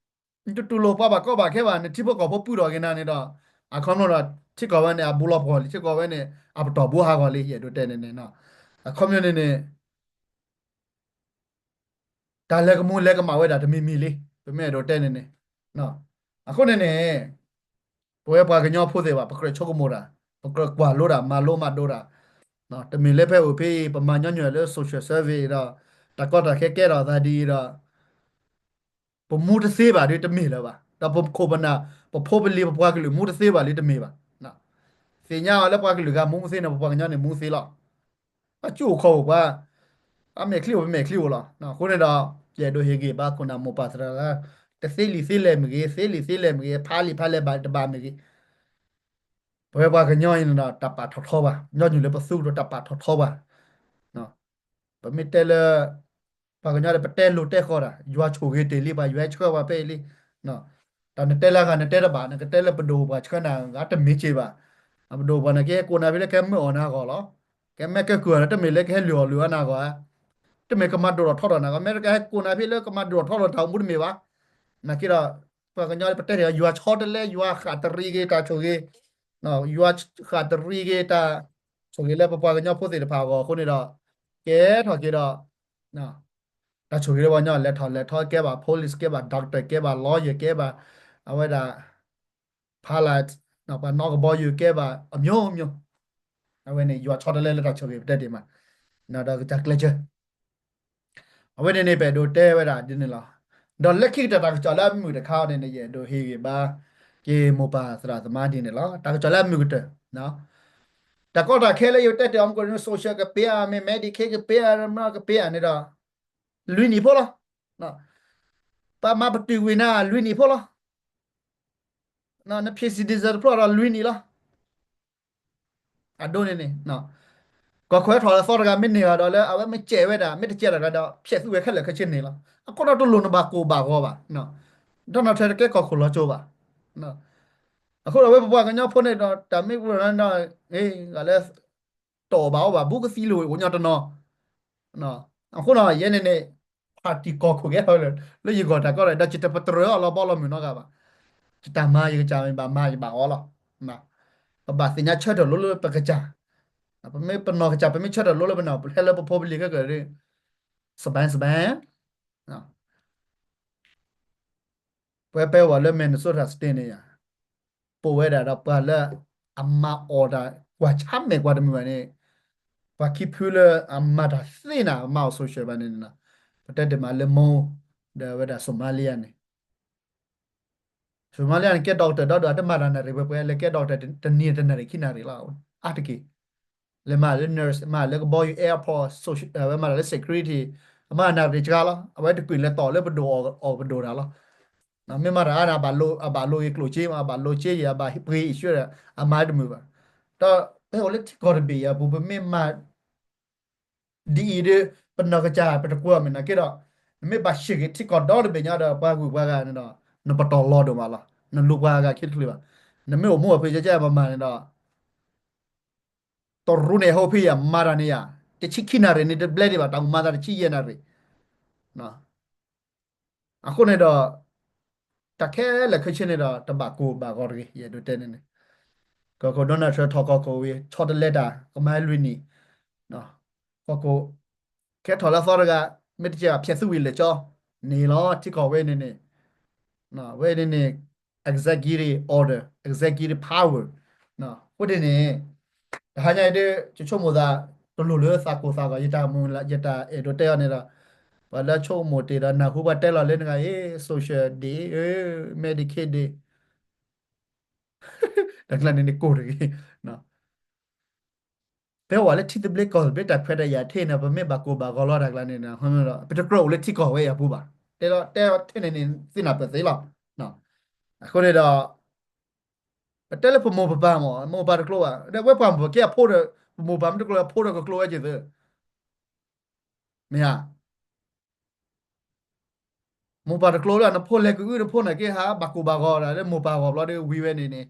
နတတူၢ်လိာ်ပှၤဘၣ်ကီဘၣ်ခဲဘၣ် နထံဖိကီၢ်ဖိပုၢ်ထီၣ်က့ၤနၤန့ၣ်ဒီး အခီပညီဒီး ထံကီၢ်ဝဲန့ၣ် အဘူးလီၤပှီၢ်လံ ထံကီၢ်ဝဲန့ၣ် အပတီၢ်ဘူးဟးဂီၤလံ ယအဲၣ်ဒိးတဲန့ၣ်န့ၣ် အခီပညီန့ၣ်န့ၣ် တၢ်လဲၤကမူလဲၤကမၣ်ဝဲဒၣ်တမံၤမံၤလံ ပမ့ၢ်အဲၣ်ဒိးတဲန့ၣ်န့ၣ် အဃိန့ၣ်န့ၣ် ပဝဲပှၤကညီဖိသ့ၣ်တဖၣ် ပကြၢးဆိကမိၣ်တၢ် ပကြၢးကွၢ်လိတၢ် မၤလိမၤဒိးတၢ် တမ့ၢ်လၢဖဲအိၣ်ဖဲအံၤ ပမၤညီနုၢ်လၢ social service ဒီး တၢ်ကီတၢ်ခဲကဲထီၣ်အသးဒ်အံၤဒီး ပမူတသ့ဘၣ်ဒီးတမ့ၢ်လၢၤဘၣ် ဒီးပခိၣ်ပနၢ် ပဖိပလံၤပပှၤကလုာ်မူတသ့ဘၣ်လံတမ့ၢ်ဘၣ် သ့ၣ်ညါအီၤလၢပှၤကလုာ်ဂၤမူမူသ့န့ၣ် ပပှၤကညီန့ၣ်မူသ့လီၤ အကၠူၣ်အိၣ်ခီၣ်အိၣ်ပှၤ အမဲာ်ချံအိၣ်ပမဲာ်ချံအိၣ်လီၤ အဃိန့ၣ်ဒီး ယအဲၣ်ဒိးဟ့ၣ်ဂံၢ်ဘါခိၣ်နၢ်မိၢ်ပၢ်သရၣ် တသ့လံာ်သ့လဲၢ်မ့ၢ်ဂ့ၤ သ့လံာ်သ့လဲၢ်မ့ၢ်ဂ့ၤ ဖးလံာ်ဖးလဲၢ်ဘၣ်တဘၣ်မ့ၢ်ဂ့ၤ ပဝဲပှၤကညီအံၤန့ၣ်ဒီး တၢ်ပာ်ထီၣ်ထီဘၣ် ညီနုၢ်လၢပသူဒီးတၢ်ပာ်ထီၣ်ထီဘၣ် ပမ့ၢ်တဲလၢ ပှၤကညီဒီးပတဲလိၤတဲဃီၤတၢ် ယွၤဆိၣ်ဂ့ၤတ့ၢ်လံ ပှၤယွၤဟဲဆှၢပှၤဖဲအံၤလံ တၢ်နတဲလၢအဂၤနတဲတဘၣ် နကတဲလၢပဒိၣ်ပှၤဆှၢနၤဂၤတမ့ၢ်က့ၤဘၣ် ပဒိၣ်ပှၤန့ၣ် ကဟဲကိးနၤဖဲလၢကဟဲမၢအီၣ်နၤဂီၢ်လီၤ ကဟဲမဲကဲကုၢ်အီၤန့ၣ် တမ့ၢ်လၢကဟဲလုၢ်အီၣ်လုၢ်အီနၤဂီၢ်ဧါ တမ့ၢ်ကမၤဒိၣ်ထီၣ်ထီထီၣ်နၤဂီၢ် မ့ၢ်လၢကဟဲကိးနၤဖဲလၢကမၤဒိၣ်ထီၣ်ထီထီၣ်တၢ်အိၣ်မူတမ့ၢ်ဘၣ် နာ်က့ဒီး ပှၤကညီပတဲတ့ၢ် ယွၤဆီတလဲ ယွၤဃၣ်တရံးက့ၤတၢ်ဆိၣ်ဂ့ၤ ယွၤဃၣ်တရံးက့ၤတၢ်ဆိၣ်ဂ့ၤလၢပပှၤကညီဖိသ့ၣ်တဖၣ်အဂီၢ်အဃိန့ၣ်ဒီး ကဲထီၣ်က့ၤဒီး တၢ်ဆိၣ်ဂ့ၤလၢပှၤကညီ လဲၤထီၣ်လဲၤထီကဲဘၣ် police ကဲဘၣ် doctor ကဲဘၣ် lawyer ကဲဘၣ် အဝဲဒၣ် pilot ပှၤနီၣ်ကဘီယူၤကဲဘၣ် အမျိုးမျိုး အဝဲန့ၣ် ယွၤဆီတလဲလၢတၢ်ဆိၣ်ဂ့ၤပတဲတ့ၢ်မး, ဒီးကစၢ်ကျဲးစၢး အဝဲန့ၣ်န့ၣ် ပအဲၣ်ဒိးတဲဝဲဒၣ်ဒ်န့ၣ်လီၤ. ဒီးလၢခံကတၢၢ်တၢ်ကစီၣ်လၢအမုာ်တခါအံၤန့ၣ် ယအဲၣ်ဒိးဟ့ၣ်ဂံၢ်ဘါ က့ၤမိၢ်ပၢ်သရၣ်သမါဒ်န့ၣ်လီၤ. တၢ်ကစီၣ်လၢအမုာ်ကတၢၢ် တၢ်ကီတၢ်ခဲလၢယတဲတ့ၢ်အီၤမူကီၢ်န့ၣ် social ကပ့ၤအါမ့ၢ် Medicaid ကပ့ၤအါမ့ၢ် ကပ့ၤအါန့ၣ်ဒီး လွံၢ်နံၣ်ဖိလီၤ. ပမၤပတုာ်ဝံၤနၤ လွံၢ်နံၣ်ဖိလီၤ. နဖံး citizen တဖျၢၣ်ဒီးလွံၢ်နံၣ်လီၤ. အဒိန့ၣ်န့ၣ် ကီၢ်ခိၣ်ဟဲထီၣ်လၢသီတဂၤမ့ၢ်န့ၢ်ဘၣ်ဒီးလၢအဝဲမ့ၢ်စဲးဝဲဒၣ် မ့ၢ်တစဲးတဂၤဒီး ဖျဲးသူဝဲခဲလၢာ်ခဲဆ့န့ၣ်လီၤ. အဃိဒီးတလိၣ်နဘၣ်ကိၢ်ဘၣ်ဂီၤဘၣ်. Donald Trump တကဲကီၢ်ခိၣ်လီၤကၠိဘၣ်. အဃိဒီးဝဲပပှၤကညီဖိန့ၣ်ဒီး တၢ်မ့ၢ်ပနီၣ် ဂၤလၢ တအီၣ်ဘၣ်အီဘၣ် ဘူးကသံလိာ်အိၣ်ညီတနီၤ. အဃိဒီး ယဲန့ၣ်န့ၣ် party ကီၢ်ခိၣ်ကဲထီၣ်လၢ လၢယဂီၢ်တၢ်ကီဒီး ဒီးယတပတြၢၤအီၤလီၤဘီလီၤမုၢ်နီတဂၤဘၣ်. ယတၢ်မၤယကစၢ်မ့ၢ်ဘၣ်မၤယဘၣ်အီၤလီၤ. ပဘၣ်သ့ၣ်ညါဆၢထၢၣ်လိလၢပကစၢ်, ပမ့ၢ်ပနီၢ်ကစၢ် ပမ့ၢ်ဆၢထၢၣ်လိလၢပနီၢ် ပဟဲလၢပဖိပလံၤခဲကၢၢ် စဘဲစဘဲ ပဝဲပဲဝဲလၢ Minnesota State န့ၣ်ယါ, ပဝဲဒၣ်ဒီးပှၤလၢအမၤအီၣ်တၢ် ကွၢ်ဆါမဲာ်ကွၢ်တမုာ်ဘၣ်န့ၣ်, ပှၤခံဖုလၢအမၤတၢ်သ့နၤ မၤအီၣ် social ဘၣ်န့ၣ်, ပတဲတ့ၢ်မးလၢ မိၢ် ဒီးဝဲဒၣ် Somalia န့ၣ် Somalia န့ၣ် ကဲ doctor ဒီးဒိၣ်အတမၤတၢ်နၣ်ရံၣ်ပှဲၤပှဲၤ လဲၤကဲ doctor တနံၤတနၣ်ရံၣ်ခံနၣ်ရံၣ်လီၤ. အါတက့ၢ် လဲၤမၤလၢ nurse မၤလၢကဘီယူၤ airport ဝဲမၤတၢ်လၢ security အမၤနၣ်ရံၣ်စှၤလီၤ. အဝဲတကွံာ်လဲၤတီၢ်လၢပဒိၣ်အီၣ်ပဒိၣ်တၢ်လီၤ. မ့ၢ်မၤတၢ်အါန့ၣ် အဘၣ်လိာ်ယကျိၣ်စ့ အဘၣ်လိာ်စ့ယၤ အဘၣ်ပှ့ၤအံၤဆှၢဒီး အမၤတမုာ်ဘၣ်. ဒီးပအိၣ်လၢထံကီၢ်တဘ့ၣ်အံၤအပူၤ ပမ့ၢ်မၤ ဒ်အံၤဒီး ပနီၢ်ကစၢ်ပတကွၢ်မ့ၢ်နာ်က့ဒီး နမ့ၢ်ဘၣ်ဆံးက့ၤထံကီၢ်ဒီတဘ့ၣ်ညါဒီး ပှၤဂုၤပှၤဂၤန့ၣ်ဒီး နပတီၢ်လီၤဒိၣ်မးလီၤ. နလူၤပှၤဂၤခံတချုးဘၣ်. နမ့ၢ်အိၣ်မူအဖုကဲကဲမၤမၤန့ၣ်ဒီး တရူးန့ၣ် ဟိဖံယၤ မၤတၢ်န့ၣ်ယၤ တဆံခံနၣ်ရံၣ်န့ၣ်တဘျဲဒံးဘၣ် တၢ်အိၣ်မၤသးတဆံယဲၢ်နၣ်ရံၣ်. အဃိန့ၣ်ဒီး တၢ်ခဲလၢာ်ခဲဆ့န့ၣ်ဒီး တဘၣ်ကိၢ်ဘၣ်ဂီၤတဂ့ၤ ယအဲၣ်ဒိးတဲန့ၣ်န့ၣ် ကီၢ်ခိၣ် Donald Trump ထီၣ်ကီၢ်ခိၣ်ဝံၤ ဆီတလဲတၢ် ကမၤလွံၢ်နံၣ် ကီၢ်ခိၣ် ကဲထီၣ်လၢသီတဂၤ မ့ၢ်တကဲဘၣ်ဖျဲးသူဝံၤလၢာ်ကၠီ န့ၣ်လီၤ ထံကီၢ်ဝဲန့ၣ်န့ၣ် ဝဲန့ၣ်န့ၣ် executive order, executive power အဃိန့ၣ်န့ၣ် တဟါညါအံၤဒ် ယဆိကမိၣ်သး တလိၣ်လၢသးကိၢ်သးဂီၤ ယတၢ်မူ ယတၢ်အဲၣ်ဒိးတဲအီၤန့ၣ်ဒီး ပှၤလၢဆိကမိၣ်တ့ၢ်ဒီးနၢ်ဟူပှၤတဲလီၤလၢနဂၤအံၤ social ဒ့ Medicaid ဒ့ တၢ်ကျါန့ၣ်န့ၣ်ကိၢ်တဂ့ၤ ဖဲဝဲလၢထံသဘျ့ကီၢ်သဘျ့တၢ်ခွဲးတၢ်ယာ်ထဲန့ၣ် ပမ့ၢ်ဘၣ်ကိၢ်ဘၣ်ဂီၤလီၤတၢ်ကျါန့ၣ် ပတကြၢးအိၣ်လၢထံကီၢ်ဝဲအံၤအပူၤဘၣ်. တဲလီၤတဲထဲန့ၣ်န့ၣ် သ့ၣ်နၢ်ပၢၢ်သ့လီၤ. အဃိန့ၣ်ဒီး ပတဲလၢပမိၢ်ပပၢ်မ့ၢ် မိၢ်ပၢ်တကျိၤဘၣ် ဒီးဝဲပှၤမိၢ်ပၢ်ကဲအဖိဒီး ပမိၢ်ပၢ်မ့ၢ်တကျိၤလၢအဖိဒီးကကျိၤဝဲက့ၤသ့ မ့ၢ်ဧါ မိၢ်ပၢ်တကျိၤလၢနဖိလဲၤကအုနဖိန့ၣ်က့ၤဟး ဘၣ်ကိၢ်ဘၣ်ဂီၤဒၣ်လၢမိၢ်ပၢ်ဂီၢ်ဘျီဒီးဝံၤဝဲန့ၣ်န့ၣ်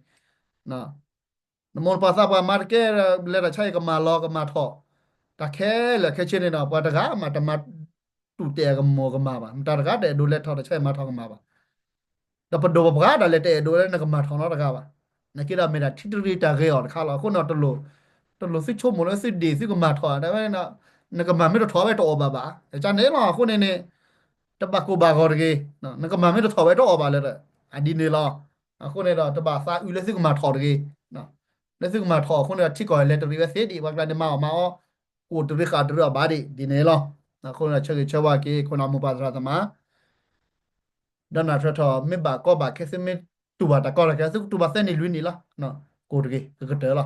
နမိၢ်နပၢ်သးပှၢ်မၤတကဲ လဲၤတၢ်ဆါအံၤကမၢ်လီၤကမၢ်ထီၣ် တၢ်ခဲလၢာ်ခဲဆ့န့ၣ်ဒီး ပှၤတဂၤမးတမၤတူၢ်တဲာ်ကမၢ်ကမၢ်ဘၣ် မတၤတဂၤတအဲၣ်ဒိးလဲၤထီၣ်တၢ်ဆါအံၤမၤထီၣ်ကမၢ်ဘၣ် ဒီးပဒိၣ်ပပှၢ်ဒၣ်လဲာ်တအဲၣ်ဒိးလၢနကမၢ်ထီၣ်နီတဂၤဘၣ်. နက့ဒီးမ့ၢ်ဒၣ်ထံတရံးတၢ်ဂ့ၤအီၤတခါလီၤ. အဃိန့ၣ် တလိၣ်သုဆိကမိၣ်လၢသုဒ့ၣ်သုကမၢ်ထီၣ် တၢ်ဝဲ နကမၢ်မ့ၢ်တထီၣ်ဝဲတအီၣ်ဘၣ်ဘၣ် တၢ်န့ၣ်လီၤ. အဃိန့ၣ်န့ၣ် တဘၣ်ကိၢ်ဘၣ်ဂီၤတဂ့ၤ. နကမၢ်မ့ၢ်တထီၣ်ဝဲတအီၣ်ဘၣ်လၢၤ အဒ်န့ၣ်လီၤ. အဃိန့ၣ်ဒီး တဘၣ်သးအုးလၢသုကမၢ်ထီၣ်တဂ့ၤ. လၢသုကမၢ်ထီၣ်အဃိန့ၣ်ဒီး ထံကီၢ်လဲၤတရံးဝဲသ့ဒံး ပှၤကျါန့ၣ်မၤအီၣ်မၤအီ အိၣ်တရံးဃာ်တရံးအီၣ်ဘၣ်ဒံး ဒ်န့ၣ်လီၤ. အဃိန့ၣ်ဒီး ဆၢဂ့ၤဆၢဝါက့ၤ ခိၣ်နၢ်မိၢ်ပၢ်သရၣ်သမါ ဒီးနၢ်ထၢထီၣ် မ့ၢ်ဘၣ်ကီဘၣ်ခဲ သုမ့ၢ်တူၢ်ဘၣ်တၢ်ကီတၢ်ခဲ သုကတူၢ်ဘၣ်သၢနံၣ်လွံၢ်နံၣ်လီၤ. ကိၢ်တဂ့ၤ ကကတၢၢ်လီၤ.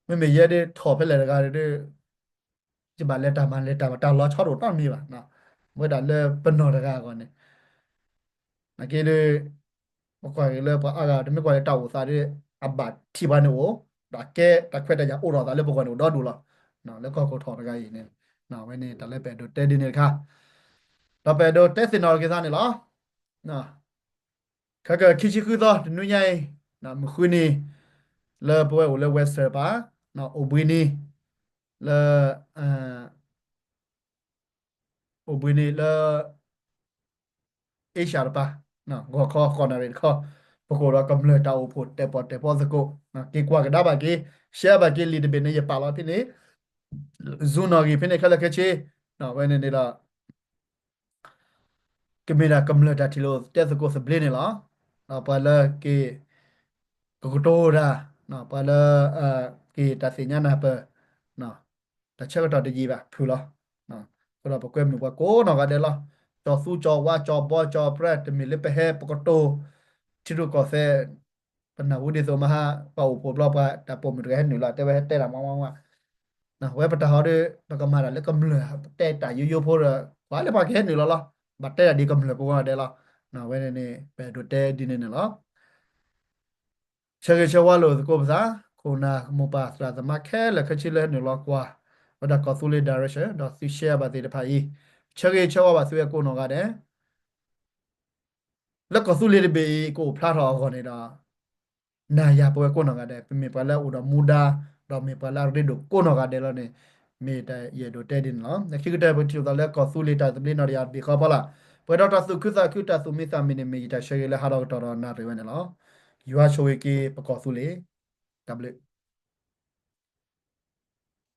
မ့မ့ၢ်ယဲဒ်ထီၣ်ဖဲလဲၣ်တဂၤဒီး ယဘၣ်လဲၤတၢ်မၤလဲၤတၢ်မၤတၢ်လီၤဆီတအိၣ်နီတမံၤဘၣ်. ဝဲဒၣ်လၢပနီၢ်တဂၤအဂီၢ်န့ၣ် နာ်က့ဒီး ပကွၢ်က့ၤလၢပှၤအါဂၤ တမ့ၢ်ကွၢ်လၢတၢ်အိၣ်သးဒီး အဘၣ်ထံၣ်ပှၤန့ၣ်အိၣ် ဒီးကဲတၢ်ခွဲးတၢ်ယာ်အိၣ်ထီၣ်သးလၢပဂီၢ်န့ၣ်အိၣ်ဒီဒူၣ်လီၤ. လၢကီၢ်ခိၣ်ထီၣ်တဂၤအံၤန့ၣ် ဝဲန့ၣ်တၢ်လၢပအဲၣ်ဒိးတဲဒ်န့ၣ်တခါ ဒီးပအဲၣ်ဒိးတဲသ့ၣ်နီၣ်က့ၤသးန့ၣ်လီၤ. ခဲကခံဆံဃုသီ တနွံညါအံၤ မုၢ်ဃုနံၤ လၢပဝဲအိၣ်လၢ Western ပၢ် အိၣ်ဘှံးနံၤ လၢ အိၣ်ဘှံးနံၤလၢ Asia တပၤ ဂီၤခီ ဃိးနၣ်ရံၣ်တခီ ပကအိၣ်ဒီးကမျၢၢ်တၢ်အိၣ်ဖှိၣ်တဲာ်ပီၣ်တဲာ်ပီသကိး က့ၤကွၢ်ကဒါဘၣ်က့ၤ share ဘၣ်က့ၤလံာ်တဘ့ၣ်န့ၣ် ယပာ်လီၤဖဲန့ၣ် Zoom နီၣ်ဂံၢ်ဖဲန့ၣ် ခဲလၢာ်ခဲဆ့ ဝဲန့ၣ်န့ၣ်ဒီး ကမ့ၢ်ဒၣ်ကမျၢၢ်တၢ်ထံၣ်လိာ်တဲသကိးသဘျ့န့ၣ်လီၤ. ပှၤလၢက့ၤ ကကတိၤတၢ် ပှၤလၢ က ဟ့ၣ်တၢ်သ့ၣ်ညါနၢ်ပၢၢ်, တၢ်ဆၢကတီၢ်တယံာ်ဘၣ် ဖုၣ်လီၤ. အဃိဒီးပကွဲမုာ်ပှၤကိးနီၢ်ဂၤဒဲးလီၤ. ကၠီၤသူကၠီၤဝါ ကၠီၤဘီကၠီၤပြၢ တမ့ၢ်လၢပဟဲပကတိၤ ထံရူၢ်ကီၢ်သဲး, ပနၢ်ဟူဒ်သိးမဟါ ပှၤအိၣ်ဖှိၣ်ဘျီ ပှၤတၢ်ပိာ်မုၣ်တဂၤဟဲနုာ်လီၤ တဲဝဲဟဲတဲတၢ်မးမးမး, ဝဲပတၢ်ဟီဒီး ပကမၤတၢ်လၢကမျၢၢ် ပတဲတၢ်ယိယိဖိဒီး ပှၤလၢပှၤကဟဲနုာ်လီၤလီၤ. ဘၣ်တဲတၢ်ဒ်ကမျၢၢ်ပဂီၢ်ဒဲးလီၤ. ဝဲန့ၣ်န့ၣ် ပအဲၣ်ဒိးတဲဒ်န့ၣ်န့ၣ်လီၤ. ဆၢဂ့ၤဆၢဝါလိာ်သကိးပသး, ခိၣ်နၢ်မိၢ်ပၢ်သရၣ်သမါခဲလၢာ်ခဲဆ့လၢနုာ်လီၤကွၢ် ဝဲဒၣ်ကီၢ်သူလ့ၤ direction ဒီးသု share ဘၣ်သ့ၣ်တဖၣ်အံၤ, ဆၢဂ့ၤဆၢဝါဘၣ်သုဝဲကိးနီၢ်ဂၤဒဲး လၢကီၢ်သူလ့ၤတဘ့ၣ်အံၤ ကအိၣ်ဖျါထီၣ်အဂီၢ်န့ၣ်ဒီး နၤယၤပဝဲကိးနီၢ်ဂၤဒဲး ပမ့ၢ်ပှၤလၢအအိၣ်ဒီးမူဒါ ဒီးမ့ၢ်ပှၤလၢအရ့ဒိၣ်ကိးနီၢ်ဂၤဒဲးလီၤန့ၣ် မ့ၢ်တၢ်ယအဲၣ်ဒိးတဲဒ်န့ၣ်လီၤ. ခံကတၢၢ် ပကထံၣ်လိာ်သးလၢကီၢ်သူလ့ၤတၢ်သဘျ့နီၢ်တယၢ်တဘ့ၣ်ဃီဖီလာ်, ပှဲၤဒီးတၢ်သူၣ်ခုသးခု တၢ်သူၣ်မံသးမုာ်န့ၣ် မ့ၢ်ယတၢ်ဆၢဂ့ၤလၢဟးထီၣ်ကတီၢ်ဒီးနၣ်ရံၣ်ဝဲန့ၣ်လီၤ. ယွၤဆိၣ်ဂ့ၤက့ၤပကီၢ်သူလ့ၤ, တၢ်ဘျုး